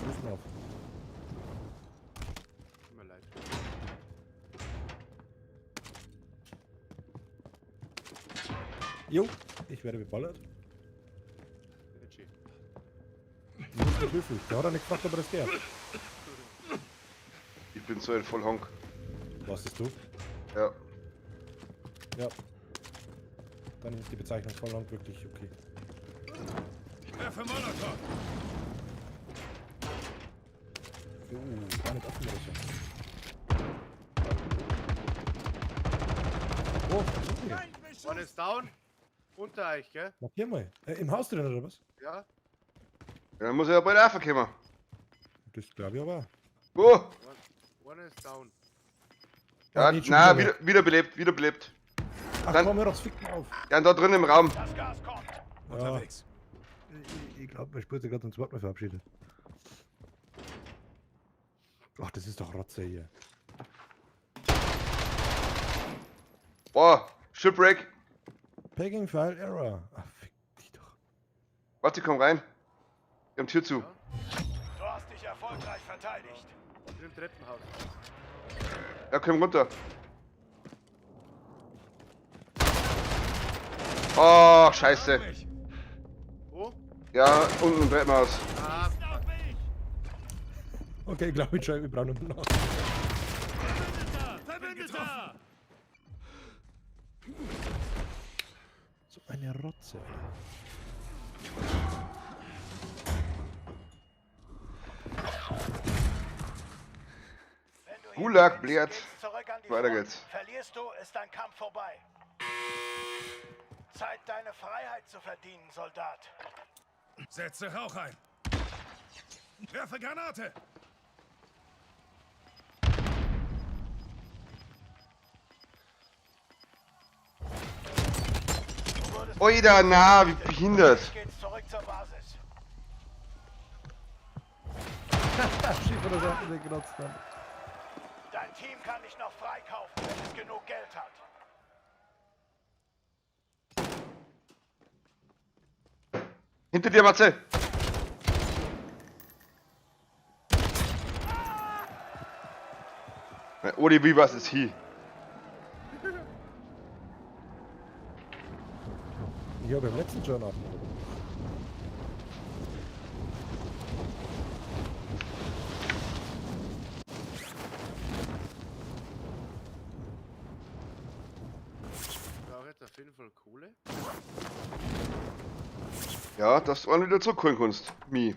Speaker 8: Husten auf.
Speaker 3: Tut mir leid.
Speaker 8: Jo, ich werde beballert.
Speaker 3: Nicht schön.
Speaker 8: Nur nicht höflich. Der hat auch nicht gefragt, ob er das darf.
Speaker 2: Ich bin so ein Vollhonk.
Speaker 8: Was bist du?
Speaker 2: Ja.
Speaker 8: Ja. Dann ist die Bezeichnung Vollhonk wirklich okay.
Speaker 5: Werfe Molotow!
Speaker 8: Gar nicht offen oder so. Oh, okay.
Speaker 3: One is down. Unter euch, gell?
Speaker 8: Markier mal. Im Haus drin oder was?
Speaker 3: Ja.
Speaker 2: Ja, dann muss ich ja bald raufkommen.
Speaker 8: Das glaube ich aber.
Speaker 2: Oh!
Speaker 3: One is down.
Speaker 2: Ja,
Speaker 8: nee, schon
Speaker 2: na,
Speaker 8: wieder.
Speaker 2: wiederbelebt, wiederbelebt.
Speaker 8: Ach
Speaker 2: Dann-
Speaker 8: komm, hör doch das Ficken auf.
Speaker 2: Ja, und da drin im Raum.
Speaker 6: Das Gas kommt.
Speaker 5: Unterwegs.
Speaker 8: Ich glaube, mein Spur hat sich gerade zum zweiten Mal verabschiedet. Ach, das ist doch Rotze hier.
Speaker 2: Boah, Shipwreck.
Speaker 8: Packing File Error. Ach, fick dich doch.
Speaker 2: Warte, komm rein. Wir haben Tür zu.
Speaker 6: Du hast dich erfolgreich verteidigt.
Speaker 3: Ich bin im Treppenhaus.
Speaker 2: Ja, komm runter. Oh, scheiße.
Speaker 3: Wo?
Speaker 2: Ja, unten im Treppenhaus.
Speaker 3: Ah,
Speaker 8: Okay, ich glaube, ich schreibe, wir brauchen noch.
Speaker 5: Verbündeter!
Speaker 8: So eine Rotze, Alter.
Speaker 6: Wenn du hier
Speaker 2: Gulag,
Speaker 6: gewinnst,
Speaker 2: Bliat.
Speaker 6: geht's zurück an die
Speaker 2: Weiter
Speaker 6: Front.
Speaker 2: geht's.
Speaker 6: Verlierst du, ist dein Kampf vorbei. Zeit, deine Freiheit zu verdienen, Soldat.
Speaker 5: Setze Rauch ein! Werfe Granate!
Speaker 6: Du wurdest
Speaker 2: Oida, na, wie behindert.
Speaker 6: Geht's zurück zur Basis.
Speaker 8: Schiff oder so, den genutzt haben.
Speaker 6: Dein Team kann dich noch freikaufen, wenn es genug Geld hat.
Speaker 2: Hinter dir, Matze! Odi, wie was ist hier?
Speaker 8: Ich habe im letzten schon auf.
Speaker 3: Ich brauche jetzt auf jeden Fall Kohle.
Speaker 2: Ja, dass du einen wieder zurückholen kannst. Mi.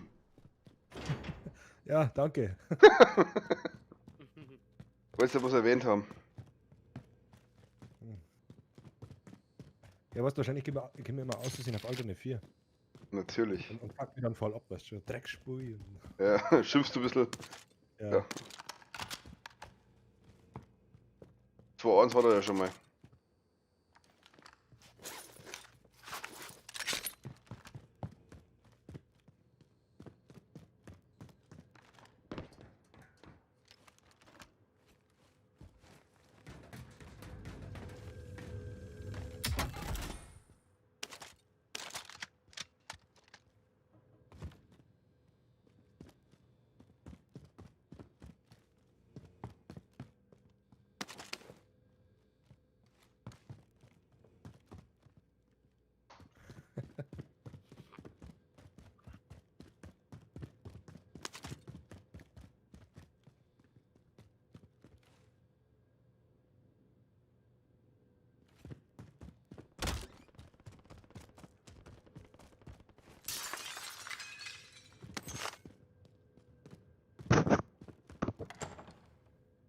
Speaker 8: Ja, danke.
Speaker 2: Wolltest du was erwähnt haben?
Speaker 8: Ja, weißt du, wahrscheinlich gehen wir immer aus Versehen auf Alterne 4.
Speaker 2: Natürlich.
Speaker 8: Und packen wir dann voll ab, weißt du, Dreckspui. Und,
Speaker 2: Ja, schimpfst du ein bisschen.
Speaker 8: ja.
Speaker 2: Ja. 2-1 war da ja schon mal.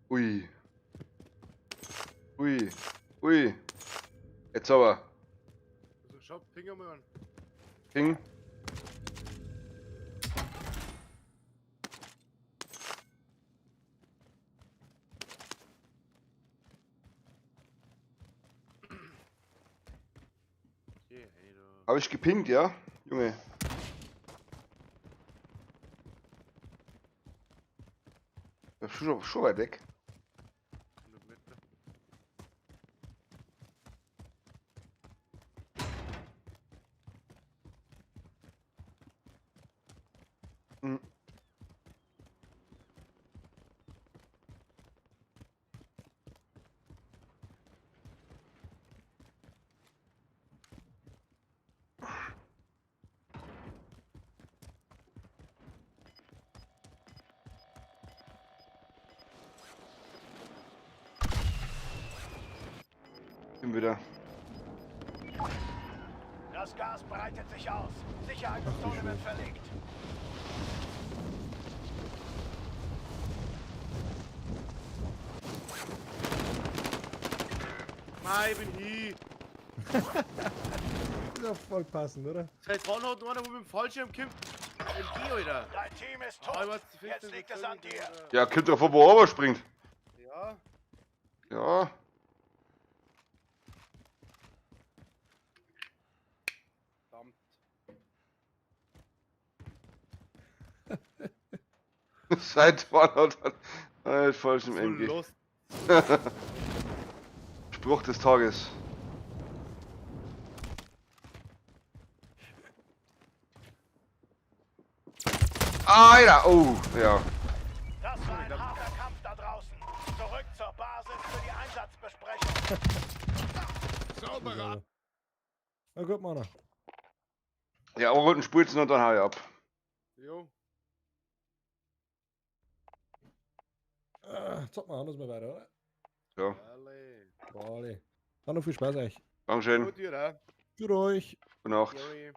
Speaker 2: Ui. Ui. Ui. Jetzt aber.
Speaker 3: Also schau, ping mal an.
Speaker 2: Ping.
Speaker 3: Okay, hey, da.
Speaker 2: Habe ich gepinkt, ja? Junge. Das ist schon weit weg.
Speaker 3: 100 Meter.
Speaker 2: Mhm. Bin wieder.
Speaker 6: Das Gas breitet sich aus. Sicherheitszone wird verlegt.
Speaker 3: Mei, ich bin hier.
Speaker 8: Ist ja voll passend, oder?
Speaker 3: Seit wann hat einer, wo mit dem Fallschirm kommt? MG, Alter.
Speaker 6: Dein Team ist
Speaker 3: Ah,
Speaker 6: tot.
Speaker 3: ich weiß, die
Speaker 6: Jetzt
Speaker 3: 15
Speaker 6: liegt es an dir.
Speaker 2: Ja, kommt drauf an, wo er springt.
Speaker 3: Ja.
Speaker 2: Ja.
Speaker 3: Verdammt.
Speaker 2: Seit wann hat er falsch im
Speaker 3: So
Speaker 2: MG.
Speaker 3: lost.
Speaker 2: Spruch des Tages. Alter, oh, ja.
Speaker 6: Das war ein harter Kampf da draußen. Zurück zur Basis für die Einsatzbesprechung.
Speaker 5: Sauberer
Speaker 8: Ja. Na gut, Mann.
Speaker 2: Ja, aber roten Spulzen und dann hau ich ab.
Speaker 3: Jo.
Speaker 8: Zocken wir anders mal weiter, oder?
Speaker 2: Ja,
Speaker 3: Alle.
Speaker 8: Vale. Dann noch viel Spaß euch.
Speaker 2: Dankeschön.
Speaker 3: Gut, ihr auch.
Speaker 8: Für euch.
Speaker 2: Gute Nacht.
Speaker 3: Gary.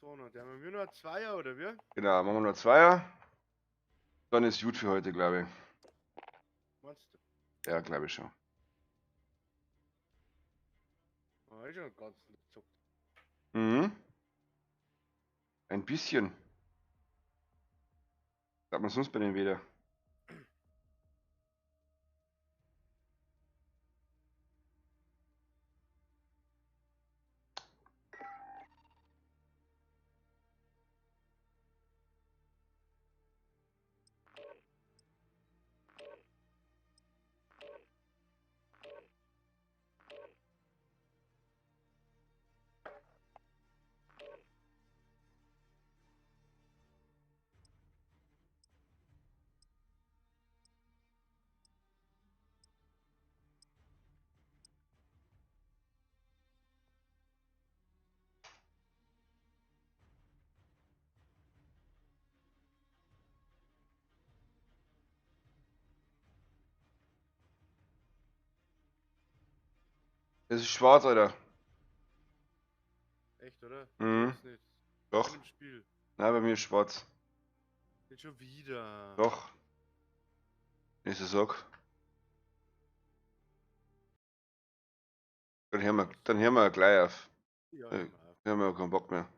Speaker 3: So, noch, der haben wir nur noch Zweier, oder wie?
Speaker 2: Genau, machen wir noch Zweier. Dann ist gut für heute, glaube ich.
Speaker 3: Meinst du?
Speaker 2: Ja, glaube ich schon.
Speaker 3: Oh, ist schon ganz gezockt.
Speaker 2: Mhm. Ein bisschen. Sagt man sonst bei denen wieder. Es ist schwarz, Alter.
Speaker 3: Echt, oder?
Speaker 2: Mhm.
Speaker 3: Ist nicht.
Speaker 2: Doch.
Speaker 3: In dem Spiel.
Speaker 2: Nein, bei mir ist schwarz.
Speaker 3: Nicht schon wieder.
Speaker 2: Doch. Nächster Sack. Dann hören wir gleich auf.
Speaker 3: Ja,
Speaker 2: Dann haben wir keinen Bock mehr.